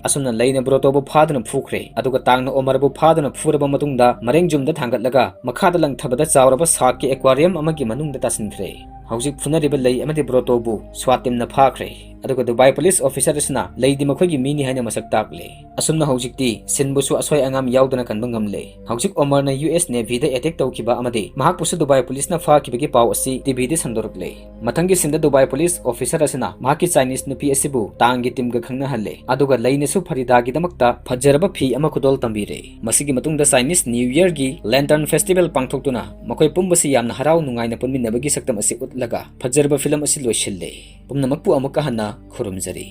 ꯑꯁꯨꯝꯅ ꯂꯩꯅ ꯕ꯭ꯔꯣꯇꯣꯕꯨ ꯐꯥꯗꯨꯅ ꯐꯨꯈ꯭ꯔꯦ, ꯑꯗꯨꯒ ꯇꯥꯡꯅ ꯑꯣꯃꯔꯕꯨ ꯐꯥꯗꯨꯅ ꯐꯨꯔꯕ ꯃꯇꯨꯡꯗ ꯃꯔꯦꯡꯖꯨꯝꯗ ꯊꯥꯡꯒꯠꯂꯒ ꯃꯈꯥꯗ ꯂꯪꯊꯕꯗ ꯆꯥꯎꯔꯕ ꯁꯥꯔꯛꯀꯤ ꯑꯦꯀ꯭ꯋꯥꯔꯤꯌꯝ ꯑꯃꯒꯤ ꯃꯅꯨꯡꯗ ꯇꯥꯁꯤꯟꯈ꯭ꯔꯦ꯫ ꯍꯧꯖꯤꯛ ꯐꯨꯅꯔꯤꯕ ꯂꯩ ꯑꯃꯗꯤ ꯕ꯭ꯔꯣꯇꯣꯕꯨ ꯁ꯭ꯋꯥꯠ ꯇꯤꯝꯅ ꯐꯥꯈ꯭ꯔꯦ, ꯑꯗꯨꯒ ꯗꯨꯕꯥꯏ ꯄꯨꯂꯤꯁ ꯑꯣꯐꯤꯁꯔ ꯑꯁꯤꯅ ꯂꯩꯗꯤ ꯃꯈꯣꯏꯒꯤ ꯃꯤꯅꯤ ꯍꯥꯏꯅ ꯃꯁꯛ ꯇꯥꯛꯂꯦ꯫ ꯑꯁꯨꯝꯅ ꯍꯧꯖꯤꯛꯇꯤ ꯁꯤꯟꯕꯨꯁꯨ ꯑꯁꯣꯏ ꯑꯉꯥꯝ ꯌꯥꯎꯗꯅ ꯀꯟꯕ ꯉꯝꯂꯦ꯫ ꯍꯧꯖꯤꯛ ꯑꯣꯃꯔꯅ ꯌꯨ ꯑꯦꯁ ꯅꯦꯚꯤꯗ ꯑꯦꯇꯦꯛ ꯇꯧꯈꯤꯕ ꯑꯃꯗꯤ ꯃꯍꯥꯛꯄꯨꯁꯨ ꯗꯨꯕꯥꯏ ꯄꯨꯂꯤꯁꯅ ꯐꯥꯈꯤꯕꯒꯤ ꯄꯥꯎ ꯑꯁꯤ ꯇꯤꯚꯤꯗ ꯁꯟꯗꯣꯔꯛꯂꯦ꯫ ꯃꯊꯪꯒꯤ ꯁꯤꯟꯗ ꯗꯨꯕꯥꯏ ꯄꯨꯂꯤꯁ ꯑꯣꯐꯤꯁꯔ ꯑꯁꯤꯅ ꯃꯍꯥꯛꯀꯤ ꯆꯥꯏꯅꯤꯁ ꯅꯨꯄꯤ ꯑꯁꯤꯕꯨ ꯇꯥꯡꯒꯤ ꯇꯤꯝꯒ ꯈꯪꯅꯍꯜꯂꯦ, ꯑꯗꯨꯒ ꯂꯩꯅꯁꯨ ꯐꯔꯤꯗꯥꯒꯤꯗꯃꯛꯇ ꯐꯖꯔꯕ ꯐꯤ ꯑꯃ ꯈꯨꯗꯣꯜ ꯇꯝꯕꯤꯔꯦ꯫ ꯃꯁꯤꯒꯤ ꯃꯇꯨꯡꯗ ꯆꯥꯏꯅꯤꯁ ꯅ꯭ꯌꯨ ꯌꯔꯒꯤ ꯂꯦꯟꯇꯔꯟ ꯐꯦꯁꯇꯤꯚꯦꯜ ꯄꯥꯡꯊꯣꯛꯇꯨꯅ ꯃꯈꯣꯏ ꯄꯨꯝꯕꯁꯤ ꯌꯥꯝꯅ ꯍꯔꯥꯎ ꯅꯨꯡꯉꯥꯏꯅ ꯄꯨꯟꯃꯤꯟꯅꯕꯒꯤ ꯁꯛꯇꯝ ꯑꯁꯤ ꯎꯠꯂꯒ ꯐꯖꯔꯕ ꯐꯤꯂꯝ ꯑꯁꯤ ꯂꯣꯏꯁꯤꯜꯂꯦ꯫ ꯄꯨꯝꯅꯃꯛꯄꯨ ꯑꯃꯨꯛꯀ ꯍꯟꯅ ꯈꯨꯔꯨꯝꯖꯔꯤ꯫